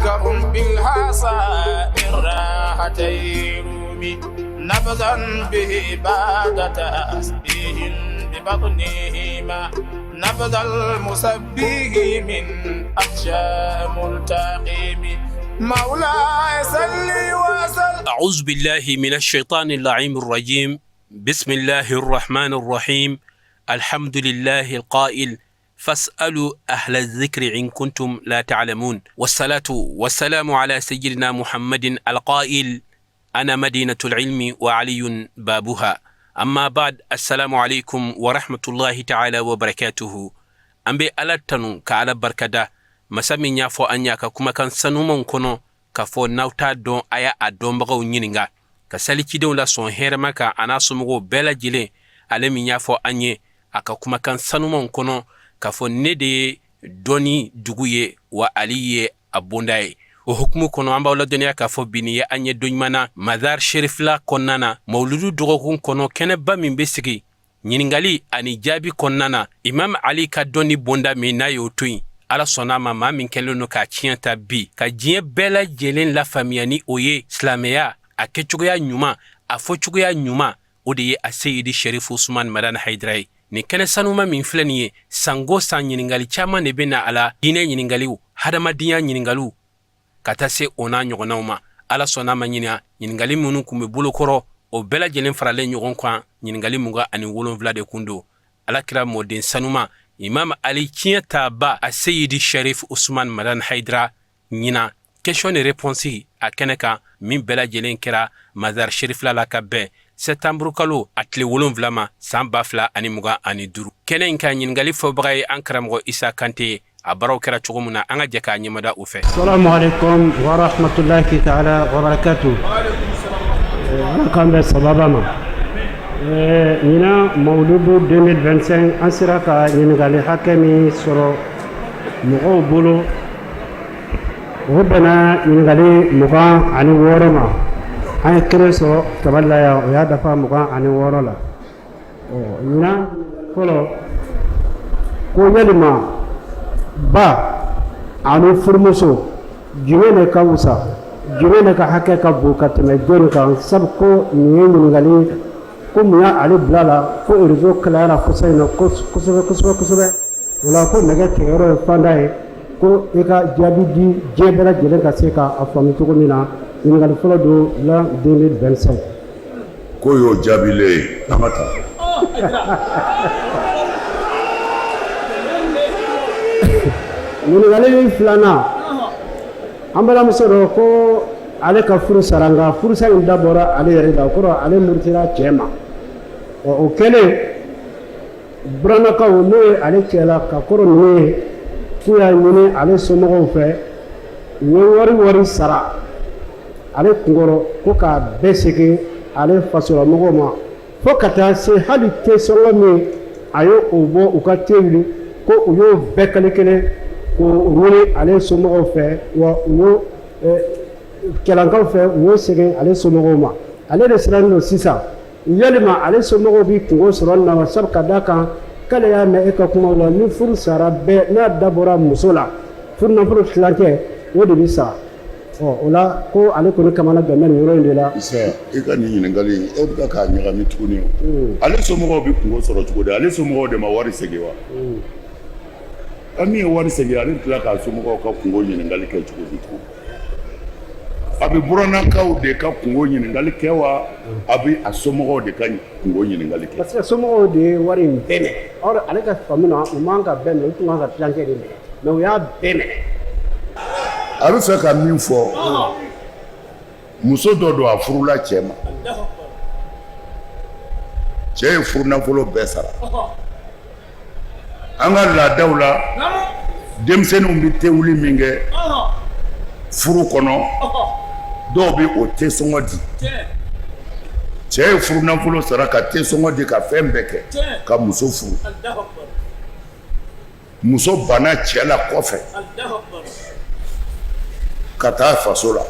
هم بالحصى من راحتي رومي نبذا به بعد تسبيح ببطنهما نبذ المسبح من أخشى ملتقم مولاي صل وسلم. أعوذ بالله من الشيطان اللعين الرجيم. بسم الله الرحمن الرحيم. الحمد لله القائل: فاسألوا أهل الذكر إن كنتم لا تعلمون، والصلاة والسلام على سيدنا محمد القائل: أنا مدينة العلم وعلي بابها. أما بعد، السلام عليكم ورحمة الله تعالى وبركاته. An bɛ Ala tanu ka Ala barikada, masa min y'a fɔ an y'a ka kumakan sanumanw kɔnɔ k'a fɔ n'aw t'a dɔn, a y'a a dɔnbagaw ɲininka, ka sali cidenw la sɔn hɛrɛma kan a n'a somɔgɔw bɛɛ lajɛlen. Ale min y'a fɔ an ye a ka kumakan sanumanw kɔnɔ k'a fɔ ne de ye dɔnni dugu ye, wa Ali ye a bonda ye. O hukumu kɔnɔ, an b'aw ladɔnniya k'a fɔ bi nin ye an ye don ɲuman na Mazar Sherifila kɔnɔna na, mawuludu dɔgɔkun kɔnɔ, kɛnɛba min bɛ sigi ɲininkali ani jaabi kɔnɔna na, Imam Ali ka dɔnni bonda min n'a y'o to yen. Ala sɔnna ma, maa min kɛlen don k'a tiɲɛ ta bi ka diɲɛ bɛɛ lajɛlen lafaamuya ni o ye silamɛya a kɛcogoya ɲuman, a fɔcogoya ɲuman, o de ye a Seyidi Sherifu Usman Madani Hayidara ye. Nin kɛnɛ sanuma min filɛ nin ye, sango san ɲininkali caman de bɛ na a la, diinɛ ɲininkaliw, hadamadenya ɲininkaliw, ka taa se o n'a ɲɔgɔnnaw ma. Ala sɔnna ma, ɲininka ɲininkali minnu kun bɛ bolokɔrɔ, o bɛɛ lajɛlen faralen ɲɔgɔn kan, ɲininkali 27 de kun don. Alakira mɔden sanuma Imam Ali tiɲɛ taba a Seyidi Sharif Usman Madan Haidara, ɲina question de réponse a kɛnɛ kan min bɛɛ lajɛlen kɛra Mazar Sherifila la ka bɛn sɛtanburu kalo a tile 7 ma, san 2025. Kɛnɛ in ka ɲininkali fɔbaga ye an karamɔgɔ Isa Kante ye. A baaraw kɛra cogo min na, an ka jɛ k'a ɲɛmada o fɛ. Salamu alaikum wa rahmatullahi ta'ala wa barakatuh. Ala k'an bɛn sababa ma. Ɲinan mawuludu 2025, an sera ka ɲininkali hakɛ min sɔrɔ mɔgɔw bolo, o bɛnna ɲininkali 26 ma. An ye kelen sɔrɔ tabali la yan, o y'a dafa 26 la. Ɲinan fɔlɔ ko: yalima ba ani furumuso, jumɛn de ka wusa, jumɛn de ka hakɛ ka bon ka tɛmɛ jɔnni kan? Sabu ko nin ye ɲininkali ko mun y'ale bila la ko réseau kalayara kosɛbɛ in na kosɛbɛ kosɛbɛ kosɛbɛ. O la ko nɛgɛ tigɛyɔrɔ ye fanda ye, ko i ka jaabi di diɲɛ bɛɛ lajɛlen ka se k'a faamu cogo min na. Ɲininkali fɔlɔ don l'an 2025. Ko y'o jaabilen ye, an ka taa. Ɲininkali filanan, an balimamuso dɔ ko ale ka furu sara, nka furusa in dabɔra ale yɛrɛ la, o kɔrɔ ale murutira cɛ ma. Ɔ, o kɛlen, burannakaw n'o ye ale cɛ la ka kɔrɔ ninnu ye, k'u y'a ɲini ale somɔgɔw fɛ, u ye wari sara ale kunkɔrɔ ko k'a bɛɛ segin ale fasolamɔgɔw ma, fo ka taa se hali te sɔngɔ min a ye o bɔ u ka te wuli, ko u y'o bɛɛ kelen kelen k'o ɲini ale somɔgɔw fɛ, wa u y'o kɛlankaw fɛ, u y'o segin ale somɔgɔw ma. Ale de sirannen don sisan, yalima ale somɔgɔw bɛ kungo sɔrɔ nin na wa? Sabu ka d'a kan k'ale y'a mɛn e ka kumaw la, ni furu sara bɛɛ n'a dabɔra muso la, furu nafolo tilancɛ o de bɛ sa. Ɔ, o la ko ale kɔni kamana gan bɛ nin yɔrɔ in de la. Isa, i ka nin ɲininkali in, e bɛ k'a ɲagami tuguni. O ale somɔgɔw bɛ kungo sɔrɔ cogo di? Ale somɔgɔw de ma wari segin wa? A min ye wari segin, ale bɛ tila k'a somɔgɔw ka kungo ɲininkali kɛ cogo di tugun? A bɛ burannakaw de ka kungo ɲininkali kɛ wa, a bɛ a somɔgɔw de ka kungo ɲininkali kɛ? Parce que somɔgɔw de ye wari in bɛɛ minɛ. Or ale ka faamu na, u man ka bɛɛ minɛ, u tun kan ka tilancɛ de minɛ, mais u y'a bɛɛ minɛ. A bɛ fɛ ka min fɔ, muso dɔ don, a furula cɛ ma, cɛ ye furunafolo bɛɛ sara. An ka laadaw la, denmisɛnninw bɛ tewuli min kɛ furu kɔnɔ, dɔw bɛ o te sɔngɔ di. Cɛ ye furunafolo sara ka te sɔngɔ di, ka fɛn bɛɛ kɛ ka muso furu. Muso banna cɛ la kɔfɛ ka taa faso la.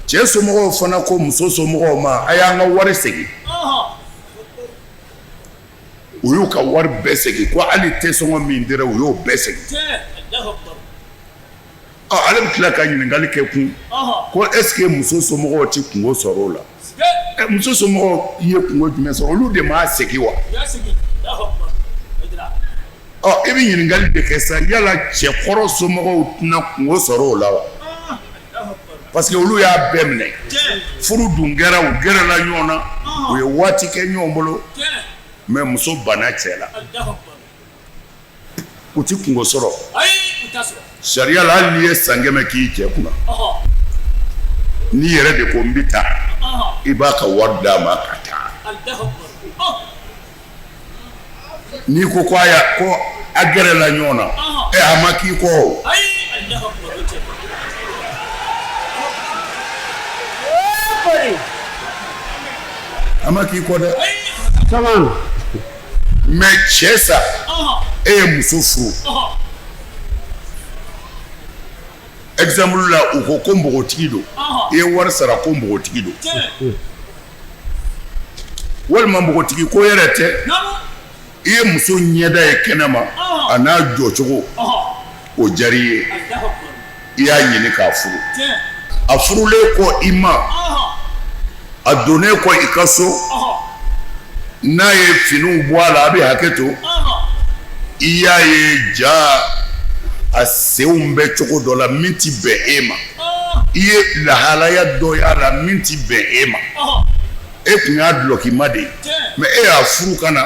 Cɛ somɔgɔw fana ko muso somɔgɔw ma: a y'an ka wari segin. U y'u ka wari bɛɛ segin, ko hali te sɔngɔ min dira, u y'o bɛɛ segin. Ɔ, ale bɛ tila ka ɲininkali kɛ kun ko est ce que muso somɔgɔw tɛ kunko sɔrɔ o la? Ɛ, muso somɔgɔw ye kunko jumɛn sɔrɔ? Olu de m'a segin wa? Ɔ, i bɛ ɲininkali de kɛ sa, yala cɛkɔrɔ somɔgɔw tɛna kunko sɔrɔ o la wa? Parce que olu y'a bɛɛ minɛ, furu dun kɛra, u gɛrɛla ɲɔgɔn na, u ye waati kɛ ɲɔgɔn bolo, mais muso banna cɛ la. U tɛ kunko sɔrɔ sariya la. Hali n'i ye san 100 k'i cɛ kunna, n'i yɛrɛ de ko n bɛ taa, i b'a ka wari d'a ma ka taa. N'i ko ko a ko a gɛrɛla ɲɔgɔn na, ɛ, a ma k'i kɔ o, a ma k'i kɔ dɛ. Mais cɛ sa, e ye muso furu, exemple la, u ko ko npogotigi don, i ye wari sara ko npogotigi don, walima npogotigi ko yɛrɛ tɛ, i ye muso ɲɛda ye kɛnɛ ma, a n'a jɔcogo, o diyara i ye, i y'a ɲini k'a furu. A furulen kɔ i ma, a donnen kɔ i ka so, n'a ye finiw bɔ a la, a bɛ hakɛ to, i y'a ye ja a senw bɛ cogo dɔ la min tɛ bɛn e ma, i ye lahalaya dɔ y'a la min tɛ bɛn e ma. E tun y'a dulɔkima de ye, mais e y'a furu ka na,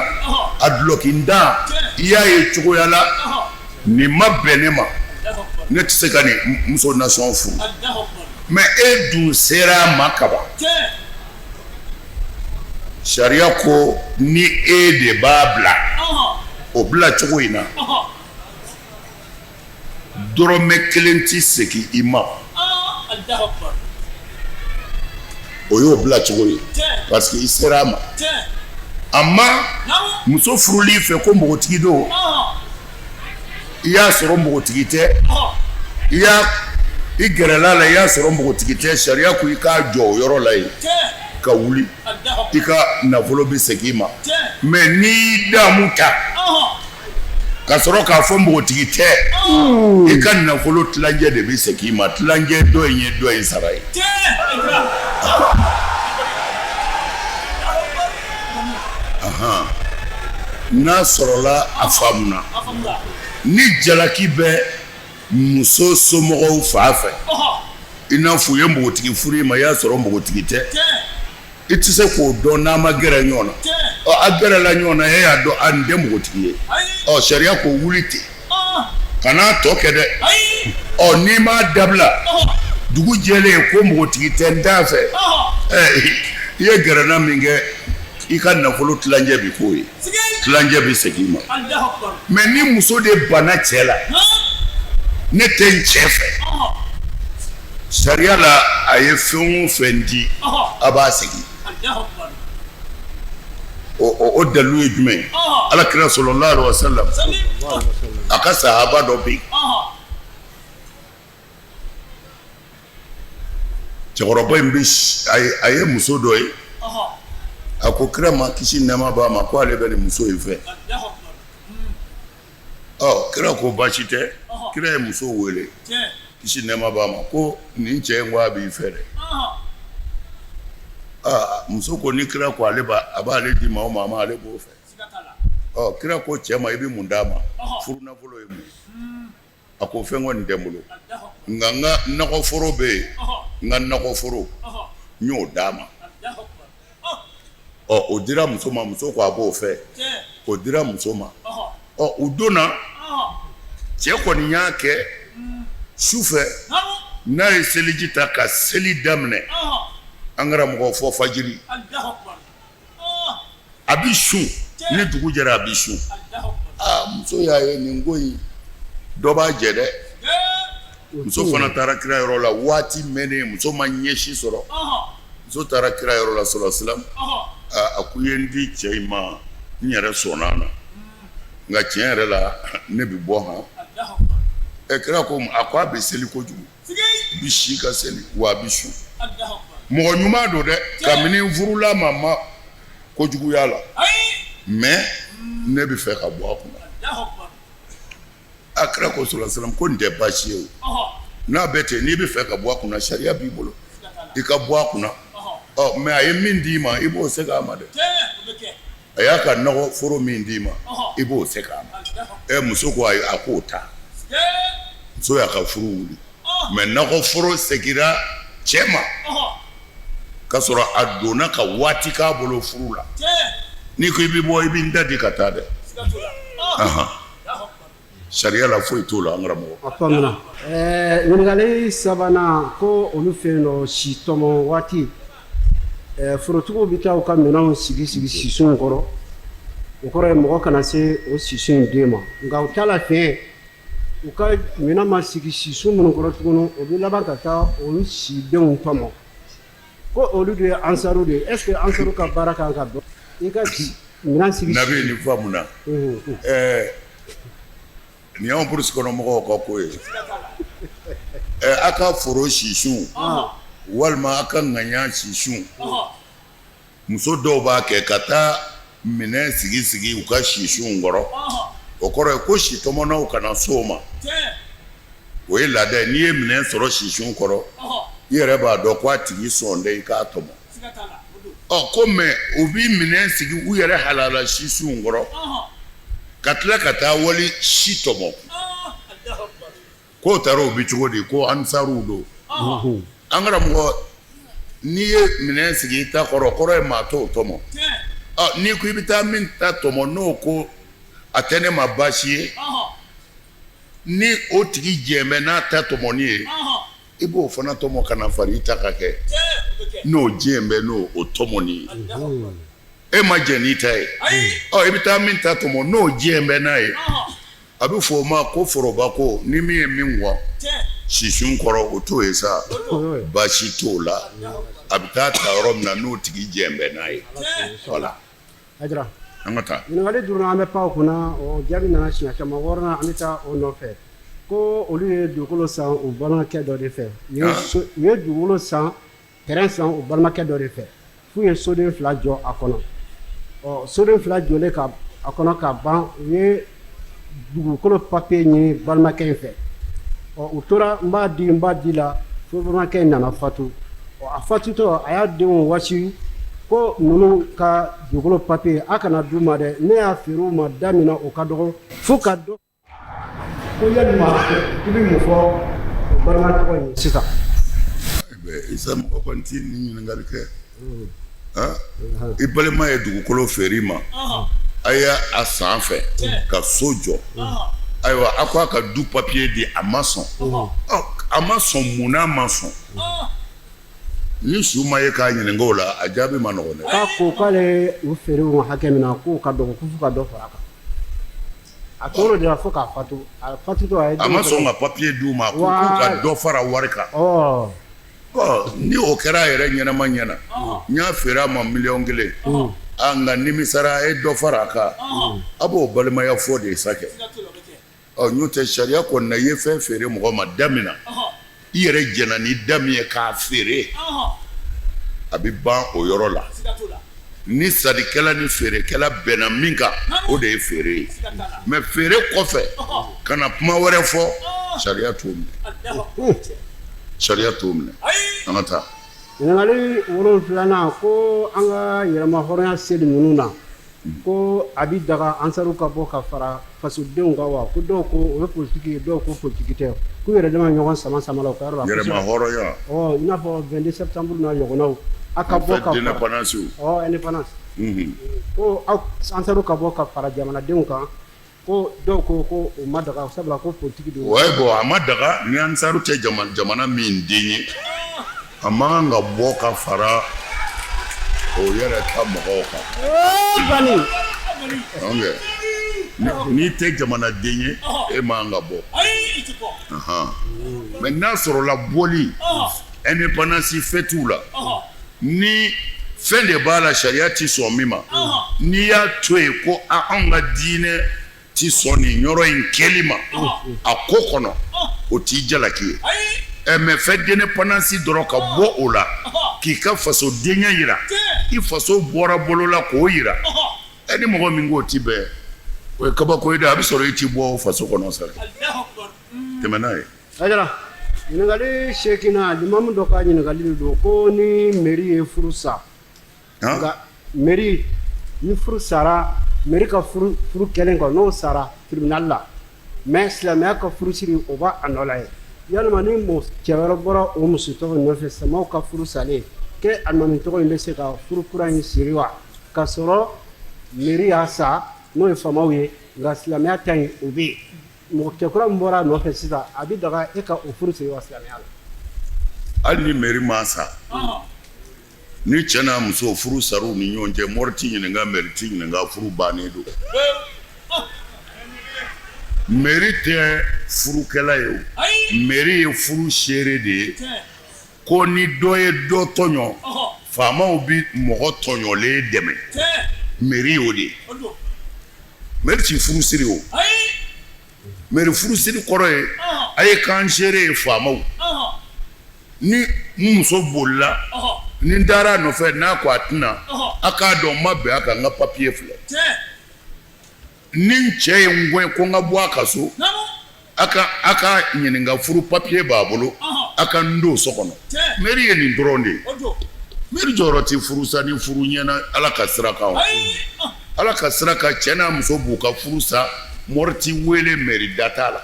a dulɔkintan, i y'a ye cogoya la nin ma bɛn ne ma, ne tɛ se ka nin muso nasɔn furu. Mais e dun sera a ma kaban, sariya ko ni e de b'a bila o bila cogo in na, dɔrɔmɛ kelen tɛ segin i ma. O y'o bila cogo ye, parce que i sera a ma. A ma muso furuli fɛ ko npogotigi don, i y'a sɔrɔ npogotigi tɛ, i y'a i gɛrɛla la, i y'a sɔrɔ npogotigi tɛ, sariya ko i k'a jɔ o yɔrɔ la yen ka wuli, i ka nafolo bɛ segin i ma. Mais n'i y'i damu ta ka sɔrɔ k'a fɔ npogotigi tɛ, i ka nafolo tilancɛ de bɛ segin i ma. Tilancɛ dɔ in ye dɔ in sara ye. N'a sɔrɔla a faamuna, ni jalaki bɛ muso somɔgɔw fan fɛ, i n'a fɔ u ye npogotigi furu i ma, i y'a sɔrɔ npogotigi tɛ, i tɛ se k'o dɔn n'a ma gɛrɛ ɲɔgɔn na. Ɔ, a gɛrɛla ɲɔgɔn na, e y'a dɔn a nin tɛ npogotigi ye. Ɔ, sariya ko wuli ten, kan'a tɔ kɛ dɛ. Ɔ, n'i m'a dabila, dugu jɛlen ko npogotigi tɛ, n t'a fɛ, i ye gɛrɛnna min kɛ, i ka nafolo tilancɛ bɛ k'o ye, tilancɛ bɛ segin i ma. Mais ni muso de banna cɛ la, ne tɛ n cɛ fɛ, sariya la, a ye fɛn o fɛn di, a b'a segin. O dalilu ye jumɛn ye? Ala kira sallallahu alaihi wasallam, a ka sahaba dɔ bɛ yen, cɛkɔrɔba in bɛ, a ye muso dɔ ye, a ko kira ma, kisi nɛɛma b'a ma, ko ale bɛ nin muso in fɛ. Ɔ, kira ko baasi tɛ. Kira ye muso wele, kisi nɛɛma b'a ma, ko nin cɛ in ko a b'i fɛ dɛ. Aa, muso ko ni kira ko ale a b'ale di maa o maa ma, ale b'o fɛ. Ɔ, kira ko cɛ ma, i bɛ mun d'a ma? Furu nafolo ye mun ye? A ko fɛn kɔni tɛ n bolo, nka n ka nakɔforo bɛ yen, n ka nakɔforo, n y'o d'a ma. Ɔ, o dira muso ma. Muso ko a b'o fɛ, o dira muso ma. Ɔ, u donna, cɛ kɔni y'a kɛ su fɛ, n'a ye seliji ta ka seli daminɛ, an karamɔgɔ, fɔ fajiri, a bɛ sun, ni dugu jɛra a bɛ sun. Aa, muso y'a ye nin ko in dɔ b'a jɛ dɛ. Muso fana taara kira yɔrɔ la. Waati mɛnnen, muso ma ɲɛsi sɔrɔ. Muso taara kira yɔrɔ la, sɔrɔ silam, a ko i ye n di cɛ in ma, n yɛrɛ sɔnna na, nka tiɲɛ yɛrɛ la, ne bɛ bɔ han. Ɛ, kira ko, a ko a bɛ seli kojugu, bɛ si ka seli, wa a bɛ sun, mɔgɔ ɲuman don dɛ, kabini n furula ma, ma kojugu y'a la, mais ne bɛ fɛ ka bɔ a kunna. A kira ko sɔrɔ silam ko nin tɛ baasi ye o. N'a bɛ ten, n'i bɛ fɛ ka bɔ a kunna, sariya b'i bolo i ka bɔ a kunna. Ɔ mais a ye min d'i ma, i b'o segin a ma dɛ. A y'a ka nakɔ foro min d'i ma, i b'o segin a ma. Ɛ, muso ko ayi, a k'o ta. Muso y'a ka furu wuli, mais nakɔ foro seginna cɛ ma ka sɔrɔ a donna ka waati k'a bolo furu la. N'i ko i bɛ bɔ, i bɛ n da di ka taa dɛ. Sariya la, foyi t'o la, an karamɔgɔ. A faamuna. Ɛɛ, ɲininkali sabanan ko olu fɛ yen nɔ, si tɔmɔ waati, ɛɛ, forotigiw bɛ taa u ka minɛnw sigi sigi sisunw kɔrɔ. O kɔrɔ ye mɔgɔ kana se o sisun in den ma. Nka u t'a la fiɲɛ, u ka minɛn ma sigi sisun minnu kɔrɔ tuguni, u bɛ laban ka taa olu sidenw tɔmɔ. Ko olu de ye ansaru de ye. Est ce que ansaru ka baara kan ka dɔn i ka minɛn sigi? Nabi, nin faamuna. Ɛɛ, nin y'anw burusi kɔnɔ mɔgɔw ka ko ye. Ɛ, a ka foro sisun walima a ka ŋaɲa sisun, muso dɔw b'a kɛ ka taa minɛn sigi sigi u ka sisunw kɔrɔ. O kɔrɔ ye ko sitɔmɔnaw kana s'o ma. O ye laada ye. N'i ye minɛn sɔrɔ sisun kɔrɔ, i yɛrɛ b'a dɔn ko a tigi sɔn tɛ i k'a tɔmɔ. Ɔ ko mais u bɛ minɛn sigi u yɛrɛ halala sisunw kɔrɔ ka tila ka taa wali si tɔmɔ. K'o taara o bɛ cogo di? Ko ansaruw don. An karamɔgɔ, n'i ye minɛn sigi i ta kɔrɔ, kɔrɔ ye maa t'o tɔmɔ. N'i ko i bɛ taa min ta tɔmɔ, n'o ko a tɛ ne ma baasi ye, ni o tigi jɛn bɛ n'a ta tɔmɔni ye, i b'o fana tɔmɔ ka na fara i ta kan kɛ. N'o jɛn bɛ n'o o tɔmɔni ye, e ma jɛn n'i ta ye, ɔ i bɛ taa min ta tɔmɔ, n'o jɛn bɛ n'a ye, a bɛ fɔ o ma ko foroba ko. Ni min ye min gɔn sisun kɔrɔ, o t'o ye sa, baasi t'o la. A bɛ taa ta yɔrɔ min na, n'o tigi jɛn bɛ n'a ye, voilà. Hayidara. An ka taa. Ɲininkali duurunan, an bɛ pan o kunna. O jaabi nana siɲɛ caman. Wɔɔrɔnan, an bɛ taa o nɔfɛ. Ko olu ye dugukolo san u balimakɛ dɔ de fɛ. U ye dugukolo san, terrain san u balimakɛ dɔ de fɛ, f'u ye soden fila jɔ a kɔnɔ. Ɔ, soden fila jɔlen ka a kɔnɔ ka ban, u ye dugukolo papiye ɲini balimakɛ in fɛ. Ɔ, u tora n b'a di, n b'a di la, fo balimakɛ in nana fatu. Ɔ, a fatutɔ, a y'a denw wasiyu ko ninnu ka dugukolo papiye, a kana d'u ma dɛ, ne y'a feere u ma da min na, o ka dɔgɔ, fo ka dɔ. Ko yalima i bɛ mun fɔ o balima tɔgɔ in ye sisan? Isa, mɔgɔ kɔni t'i nin ɲininkali kɛ. I balima ye dugukolo feere i ma, a y'a san fɛ ka so jɔ. Ayiwa, a ko a ka du papiye di, a ma sɔn. A ma sɔn mun na a ma sɔn? Ni su ma ye k'a ɲininka o la, a jaabi man nɔgɔn dɛ. K'a ko k'ale u feere u ma hakɛ min na, k'o ka dɔgɔ, ko fo ka dɔ fara a kan. A tor'o de la fo k'a fatu. A fatutɔ, a ye A ma sɔn ka papier d'u ma, ko k'u ka dɔ fara wari kan. Ɔ, ni o kɛra a yɛrɛ ɲɛnama ɲɛna, n y'a feere a ma miliyɔn 1, a nka nimisara, a ye dɔ fara a kan, a b'o balimaya fɔ de sa kɛ. Ɔ, n'o tɛ, sariya kɔni na, i ye fɛn feere mɔgɔ ma da min na, i yɛrɛ jɛnna ni da min ye k'a feere, a bɛ ban o yɔrɔ la. Ni sannikɛla ni feerekɛla bɛnna min kan, o de ye feere ye. Mais feere kɔfɛ ka na kuma wɛrɛ fɔ, sariya t'o minɛ, sariya t'o minɛ. An ka taa. Ɲininkali wolonfilanan ko an ka yɛrɛmahɔrɔnya seli ninnu na, ko a bɛ daga ansaru ka bɔ ka fara fasodenw kan wa? Ko dɔw ko o ye politiki ye, dɔw ko politiki tɛ, k'u yɛrɛ dama ɲɔgɔn sama sama la u ka yɔrɔ la. Yɛrɛmahɔrɔnya. Ɔ, i n'a fɔ 22 septembre n'a ɲɔgɔnnaw, a ka bɔ ka fara. Indépendance. Ɔ, indépendance. Ko aw ansaru ka bɔ ka fara jamanadenw kan, ko dɔw ko ko o ma daga, sabula ko politiki don. Ouais, bon, a ma daga. Ni ansaru tɛ jamana min den ye, a man kan ka bɔ ka fara o yɛrɛ ka mɔgɔw kan. Bani. Donc n'i tɛ jamanaden ye, e man kan ka bɔ. Mais n'a sɔrɔla bɔli indépendance fête la, ni fɛn de b'a la sariya tɛ sɔn min ma, n'i y'a to yen ko anw ka diinɛ tɛ sɔn nin yɔrɔ in kɛli ma a ko kɔnɔ, o t'i jalaki ye. Ɛ, mais fête d'indépendance dɔrɔn, ka bɔ o la k'i ka fasodenya jira, i faso bɔra bolo la k'o jira, ɛ, ni mɔgɔ min k'o ti bɛn, o ye kabako ye dɛ. A bɛ sɔrɔ i ti bɔ faso kɔnɔ sa. Tɛmɛ n'a ye. Hayidara. Ɲininkali seeginnan, limamu dɔ ka ɲininkali de don ko ni mairie ye furu sa, nka mairie ni furu sara, mairie ka furu kɛlen kɔ, n'o sara tribunal la, mais silamɛya ka furusiri o b'a a nɔ la ye, yalima ni cɛ wɛrɛ bɔra o muso tɔgɔ nɔfɛ samaw ka furu salen, ke alimami tɔgɔ in bɛ se ka furu kura in siri wa, k'a sɔrɔ mairie y'a sa, n'o ye faamaw ye, nka silamɛya ta in o bɛ yen? Mɔgɔ cɛ kura min bɔra a nɔfɛ sisan, a bɛ daga e ka o furu siri wa silamɛya la? Hali ni mairie ma sa, ni cɛ n'a muso furu sar'u ni ɲɔgɔn cɛ, mori t'i ɲininka, mairie t'i ɲininka, furu bannen don. Mairie tɛ furukɛla ye o, mairie ye furu seere de ye. Ko ni dɔ ye dɔ tɔɲɔ, faamaw bɛ mɔgɔ tɔɲɔlen dɛmɛ, mairie y'o de ye. Mairie ti furu siri o, mairie furusiri kɔrɔ ye a ye k'an seere ye faamaw, ni n muso bolila, ni n taara a nɔfɛ n'a ko a tɛ na, a k'a dɔn n ma bɛn a kan, n ka papiye filɛ. Ni n cɛ ye n gɛn ko n ka bɔ a ka so, a ka a ka ɲininka, furu papiye b'a bolo, a ka n don so kɔnɔ. Mairie ye nin dɔrɔn de ye. Mairie jɔyɔrɔ tɛ furusa ni furu ɲɛna Ala ka sira kan. Ala ka sira kan, cɛ n'a muso b'u ka furu sa, mori t'i wele, mairie da t'a la.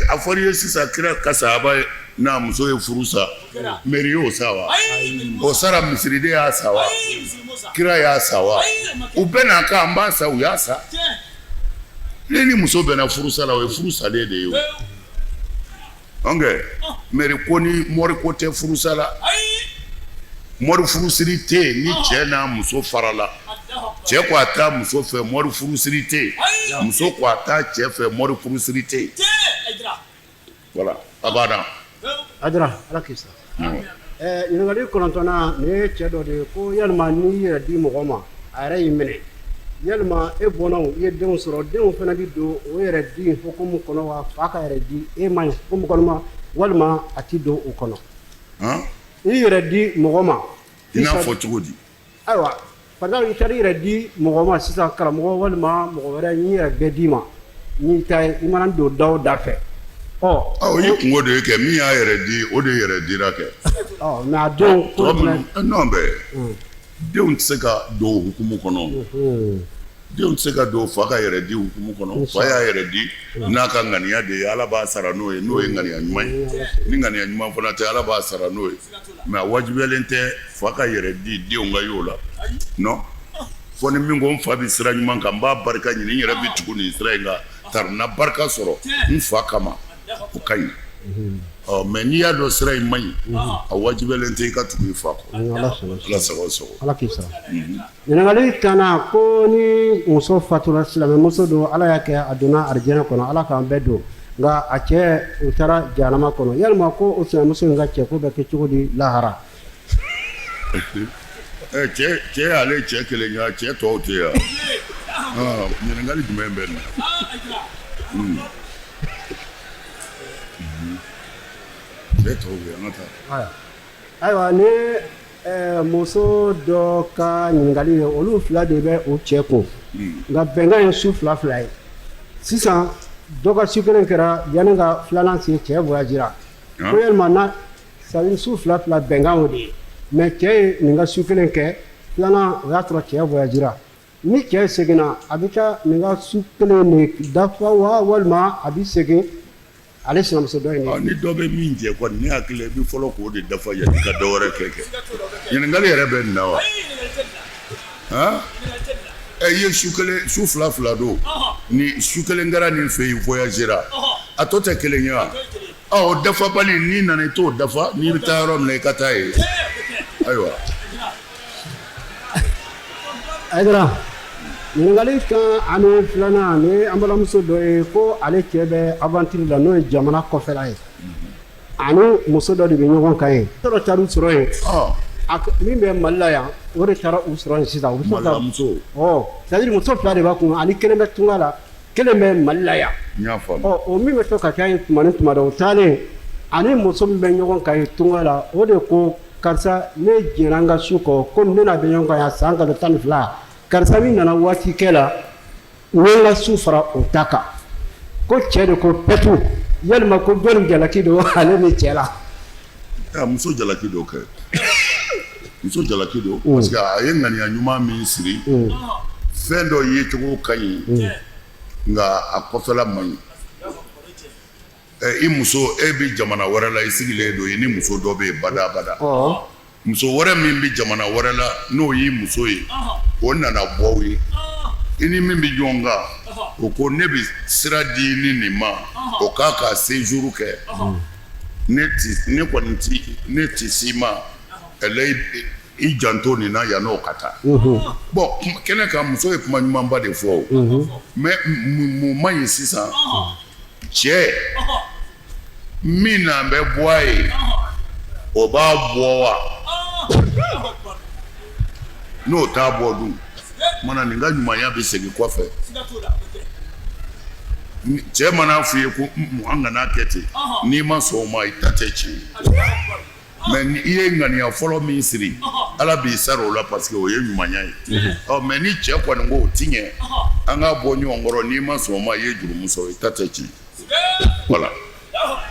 A fɔra i ye sisan, kira ka sahaba n'a muso ye furu sa, mairie y'o sa wa? O sara, misiriden y'a sa wa? Kira y'a sa wa? U bɛɛ n'a kan, an b'a sa, u y'a sa. Ne ni muso bɛnna furusa la, o ye furu salen de ye o. Donc mairie ko ni mori ko tɛ furusa la, mori furusiri tɛ yen. Ni cɛ n'a muso farala, cɛ ko a t'a muso fɛ, mori furusiri tɛ yen. Muso ko a t'a cɛ fɛ, mori furusiri tɛ yen. Voilà, a banna. Hayidara, Ala k'i sara. Ɲininkali kɔnɔntɔnnan, nin ye cɛ dɔ de ye ko yalima n'i yɛrɛ di mɔgɔ ma, a yɛrɛ y'i minɛ, yalima e bɔnnaw, i ye denw sɔrɔ, denw fana bɛ don o yɛrɛ di hukumu kɔnɔ wa? Fa ka yɛrɛ di e ma hukumu kɔnɔ ma, walima a tɛ don o kɔnɔ? I yɛrɛ di mɔgɔ ma. I n'a fɔ cogo di? Ayiwa, par exemple, i taara i yɛrɛ di mɔgɔ ma sisan, karamɔgɔ walima mɔgɔ wɛrɛ, n y'i yɛrɛ bɛɛ d'i ma, n'i ta ye, i mana don da o da fɛ. Ɔ, o ye kunko de ye kɛ, min y'a yɛrɛ di, o de yɛrɛ dira kɛ. Ɔ, mais a denw ko non, bɛɛ denw tɛ se ka don o hukumu kɔnɔ. Denw tɛ se ka don fa ka yɛrɛ di hukumu kɔnɔ. Fa y'a yɛrɛ di n'a ka ŋaniya de ye, Ala b'a sara n'o ye, n'o ye ŋaniya ɲuman ye. Ni ŋaniya ɲuman fana tɛ, Ala b'a sara n'o ye. Mais a wajibiyalen tɛ fa ka yɛrɛ di denw ka y'o la, non. Fo ni min ko n fa bɛ sira ɲuman kan, n b'a barika ɲini, n yɛrɛ bɛ tugu nin sira in kan tari na barika sɔrɔ n fa kama, o ka ɲi. Ɔ, mais n'i y'a dɔn sira in man ɲi, a wajibiyalen tɛ i ka tugu i fa kɔ. Ala sago sago. Ala k'i sara. Ɲininkali tannan, ko ni muso fatura, silamɛmuso don, Ala y'a kɛ a donna arijinɛ kɔnɔ, Ala k'an bɛɛ don, nka a cɛ o taara jahanama kɔnɔ, yalima ko o silamɛmuso in ka cɛko bɛ kɛ cogo di lahara? Cɛ y'ale cɛ kelen ye, cɛ tɔw tɛ yan. Ɲininkali jumɛn bɛ nin na? Cɛ tɔw bɛ yan, an ka taa. Ayiwa, ni muso dɔ ka ɲininkali ye, olu fila de bɛ u cɛ kun, nka bɛnkan ye su fila fila ye. Sisan dɔ ka su kelen kɛra, yanni ka filanan se, cɛ voyagera. Ko yalima na c'est su fila fila bɛnkan o de ye, mais cɛ ye nin ka su kelen kɛ, filanan o y'a sɔrɔ cɛ voyagera. Ni cɛ seginna, a bɛ taa nin ka su kelen de dafa wa, walima a bɛ segin ale sinamuso dɔ in ni dɔ bɛ min jɛ kɔni, ne hakili i bɛ fɔlɔ k'o de dafa yanni ka dɔ wɛrɛ kɛ. Ɲininkali yɛrɛ bɛ nin na wa? I ye su kelen, su fila fila don, ni su kelen kɛra nin fɛ yen, voyagera, a tɔ tɛ kelen ye wa? O dafabali, n'i nana i t'o dafa, n'i bɛ taa yɔrɔ min na i ka taa yen. Ayiwa. Hayidara, ɲininkali 12nan, ni an balimamuso dɔ ye ko ale cɛ bɛ aventure la, n'o ye jamana kɔfɛla ye, ani muso dɔ de bɛ ɲɔgɔn kan yen, dɔ taara u sɔrɔ yen, min bɛ Mali la yan, o de taara u sɔrɔ yen sisan. C'est à dire muso fila de b'a kun, ani kelen bɛ tunga la, kelen bɛ Mali la yan. Ɔ, o min bɛ to ka taa yen tuma ni tuma dɔ, o taalen, ani muso min bɛ ɲɔgɔn kan yen tunga la, o de ko karisa, ne jɛnna n ka su kɔ, komi ne n'a bɛ ɲɔgɔn kan yan san kalo 12, karisa min nana waati kɛ la, n ye n ka su fara o ta kan. Ko cɛ de ko pɛtu, Yalima ko jɔni jalaki don ale ni cɛ la? Muso jalaki don kɛ, muso jalaki don parce que a ye ŋaniya ɲuman min siri, fɛn dɔ yecogo ka ɲi, nka a kɔfɛla man ɲi. I muso, e bɛ jamana wɛrɛ la, i sigilen don i ni muso dɔ bɛ yen badabada. Muso wɛrɛ min bɛ jamana wɛrɛ la, n'o y'i muso ye, o nana bɔ aw ye, i ni min bɛ ɲɔgɔn kan, o ko ne bɛ sira di ni nin ma, o k'a ka séjour kɛ. Ne ne kɔni ti ne tɛ s'i ma, i janto nin na yann'o ka taa. Bon, kɛnɛ kan, muso ye kuma ɲumanba de fɔ, mais mun man ɲi sisan? Cɛ min na bɛ bɔ a ye, o b'a bɔ wa? N'o t'a bɔ dun mana, nin ka ɲumanya bɛ segin kɔfɛ. Cɛ mana f'i ye ko an kana kɛ ten, n'i ma sɔn o ma, i ta tɛ tiɲɛ. Mais ni i ye ŋaniya fɔlɔ min siri, Ala b'i sara o la parce que o ye ɲumanya ye. Ɔ, mais ni cɛ kɔni ko o ti ɲɛ, an k'a bɔ ɲɔgɔn kɔrɔ, n'i ma sɔn o ma, i ye jurumu sɔrɔ, i ta tɛ tiɲɛ. Voilà.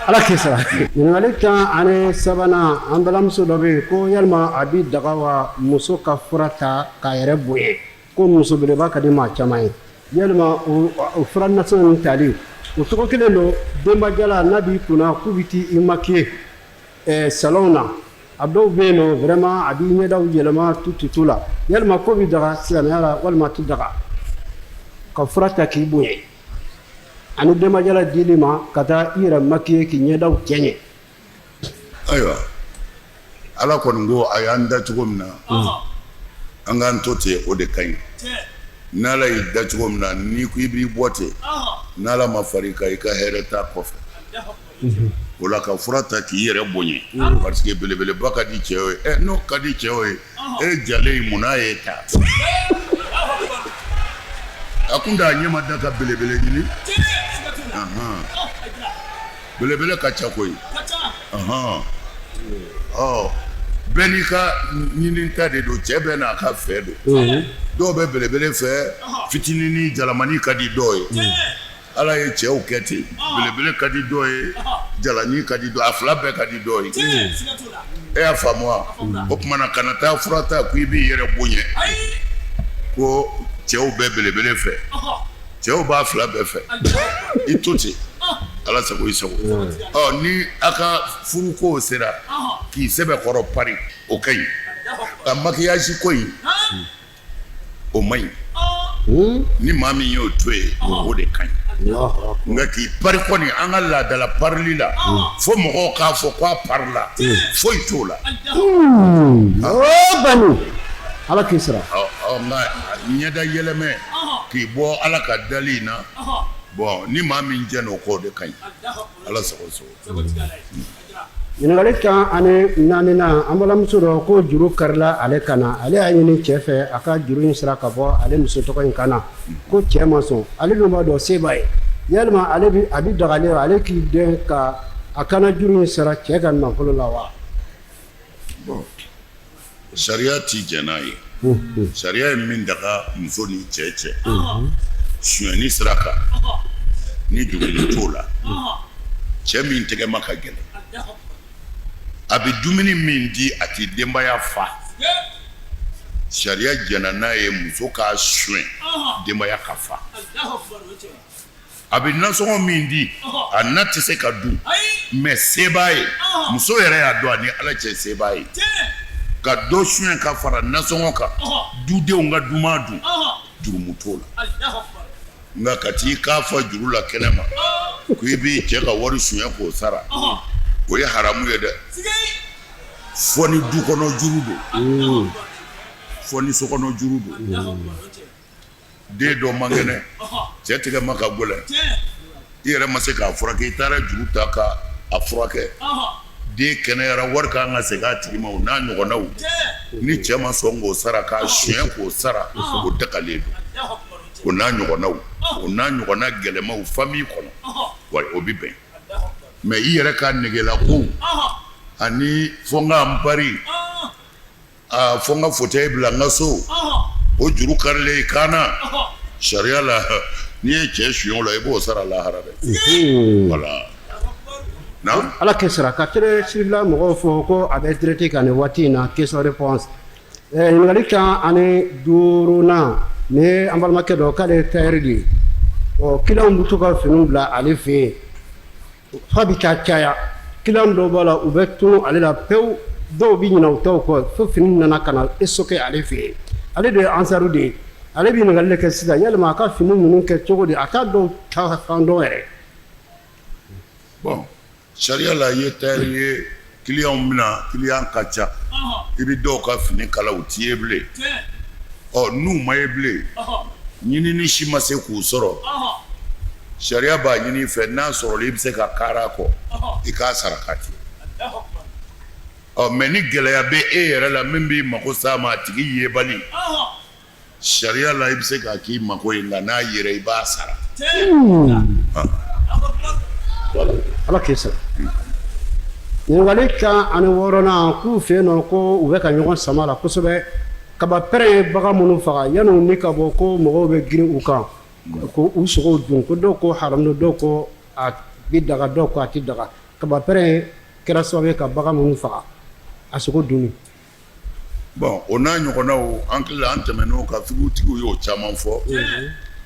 Ala k'i sara. Ɲininkali 13nan, an balimamuso dɔ bɛ yen ko yalima a bɛ daga wa muso ka fura ta k'a yɛrɛ bonya? Ko muso belebeleba ka di maa caman ye. Yalima o fura nasɔngɔ ninnu tali, o cogo kelen don denbajala n'a b'i kunna k'u bɛ t'i maquiller salon na, a dɔw bɛ yen nɔ, vraiment a b'i ɲɛdaw yɛlɛma tututu la. Yalima ko bɛ daga silamɛya la walima a tɛ daga ka fura ta k'i bonya, ani denbajala dili ma ka taa i yɛrɛ maquiller k'i ɲɛdaw cɛɲɛ? Ayiwa, Ala kɔni ko a y'an da cogo min na, an k'an to ten, o de ka ɲi. N'Ala y'i da cogo min na, n'i ko i b'i bɔ ten, n'Ala ma far'i kan, i ka hɛrɛ t'a kɔfɛ. O la, ka fura ta k'i yɛrɛ bonya parce que belebeleba ka di cɛw ye, ɛ n'o ka di cɛw ye, e jalen in, mun n'a ye ta? A kun t'a ɲɛ ma da ka belebele ɲini. Belebele ka ca koyi. Ɔ, bɛɛ n'i ka ɲinita de don, cɛ bɛɛ n'a ka fɛ don. Dɔw bɛ belebele fɛ, fitinin ni jalamani ka di dɔw ye. Ala ye cɛw kɛ ten, belebele ka di dɔw ye, jalani ka di dɔw, a fila bɛɛ ka di dɔw ye. E y'a faamu wa? O tuma na, kana taa fura ta ko i b'i yɛrɛ bonya, ko cɛw bɛ belebele fɛ. Cɛw b'a fila bɛɛ fɛ, i to ten, Ala sago i sago. Ɔ, ni a ka furuko sera k'i sɛbɛkɔrɔ pari, o ka ɲi. Ka maquillage ko in, o man ɲi. Ni maa min y'o to yen, o de ka ɲi. Nka k'i pari kɔni, an ka laadala parili la, fo mɔgɔw k'a fɔ ko a parila, foyi t'o la. Ala k'i sara. Nka ɲɛda yɛlɛmɛ k'i bɔ Ala ka dali in na, bon, ni maa min jɛn o kɔ, o de ka ɲi. Ala sago sago. Ɲininkali 14nan, an balimamuso dɔ ko juru karila ale kan na, ale y'a ɲini cɛ fɛ a ka juru in sara ka bɔ ale muso tɔgɔ in kan na, ko cɛ ma sɔn. Ale dun b'a dɔn se b'a ye. Yalima ale a bɛ daga ale ale k'i dɛn ka a kana juru in sara cɛ ka nafolo la wa? Bon, sariya ti jɛn n'a ye. Sariya ye min daga muso ni cɛ cɛ sonyɛni sira kan, ni jurumu t'o la, cɛ min tɛgɛma ka gɛlɛn, a bɛ dumuni min di, a tɛ denbaya fa, sariya jɛnna n'a ye muso k'a sonya, denbaya ka fa. A bɛ nasɔngɔ min di, a na tɛ se ka dun, mais se b'a ye, muso yɛrɛ y'a dɔn a ni Ala cɛ, se b'a ye ka dɔ sonya ka fara nasɔngɔ kan, dudenw ka duman dun, jurumu t'o la. Nka ka t'i k'a fa juru la kɛnɛ ma ko i b'i cɛ ka wari sonya k'o sara, o ye haramu ye dɛ. Fɔ ni du kɔnɔ juru don, fɔ ni sokɔnɔ juru don. Den dɔ man kɛnɛ, cɛ tigɛ ma ka gɛlɛn, i yɛrɛ ma se k'a furakɛ, i taara juru ta ka a furakɛ, den kɛnɛyara, wari ka kan ka segin a tigi ma, o n'a ɲɔgɔnnaw, ni cɛ ma sɔn k'o sara, k'a sonya k'o sara, o dagalen don. O n'a ɲɔgɔnnaw, o n'a ɲɔgɔnna gɛlɛmaw famille kɔnɔ, wa o bɛ bɛn. Mais i yɛrɛ ka negela kow ani fo n ka n pari, Aa, fo n ka fauteuil bila n ka so, o juru karilen i kan na, sariya la, n'i ye cɛ sonya o la, i b'o sara lahara dɛ. Voilà. Ala k'i sara. Ka Télé Sirifila mɔgɔw fo ko a bɛ direct kan nin waati in na, question réponse. Ɲininkali 15nan, nin ye an balimakɛ dɔ k'ale ye tailleur de ye. Ɔ, client bɛ to ka finiw bila ale fɛ yen f'a bɛ taa caya. Client dɔw b'a la, u bɛ tunu ale la pewu, dɔw bɛ ɲinɛ u taw kɔ fo fini nana ka na stocké ale fɛ yen. Ale de ye ansaru de ye. Ale bɛ ɲininkali de kɛ sisan, yalima a ka fini ninnu kɛ cogo di? A t'a dɔw ta fan dɔn yɛrɛ. Bon, sariya la, i ye tailleur ye, client bɛna, client ka ca, i bɛ dɔw ka fini kala, u t'i ye bilen. Ɔ, n'u ma ye bilen, ɲinini si ma se k'u sɔrɔ, sariya b'a ɲini i fɛ, n'a sɔrɔla i bɛ se ka kaara kɔ, i k'a sarakati. Ɔ, mais ni gɛlɛya bɛ e yɛrɛ la min b'i mako s'a ma, a tigi yebali, sariya la, i bɛ se k'a k'i mako ye, nka n'a yera, i b'a sara. Ala k'i sara. Ɲininkali 16nan, k'u fɛ yen nɔ ko u bɛ ka ɲɔgɔn sama la kosɛbɛ. Kaba pɛrɛn ye bagan minnu faga, yanni ni ka bɔ, ko mɔgɔw bɛ girin u kan ko u sogow dun, ko dɔw ko haramu don, dɔw ko a bɛ daga, dɔw ko a tɛ daga. Kaba pɛrɛn kɛra sababu ye ka bagan minnu faga, a sogo dunni. Bon, o n'a ɲɔgɔnnaw, an tila an tɛmɛn'o kan, figutigiw y'o caman fɔ.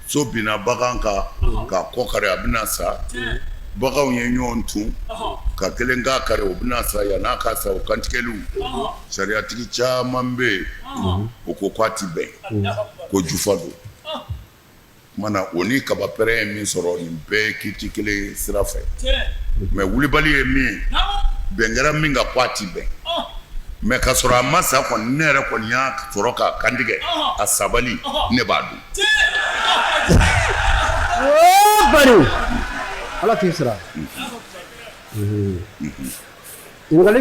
So binna bagan kan k'a kɔ kari, a bɛna sa. Baganw ye ɲɔgɔn tun ka kelen k'a kari, o bɛna sa. Yann'a ka sa, o kantigɛliw, sariyatigi caman bɛ yen, o ko k'a ti bɛn, ko jufa don. Tuma na, o ni kaba pɛrɛn ye min sɔrɔ, nin bɛɛ ye kiiti kelen sira fɛ. Mais wulibali ye min ye, bɛn kɛra min kan ko a ti bɛn, mais ka sɔrɔ a ma sa kɔni, ne yɛrɛ kɔni y'a sɔrɔ k'a kantigɛ, a sabali, ne b'a dun. Bari Ala k'i sara. Ɲininkali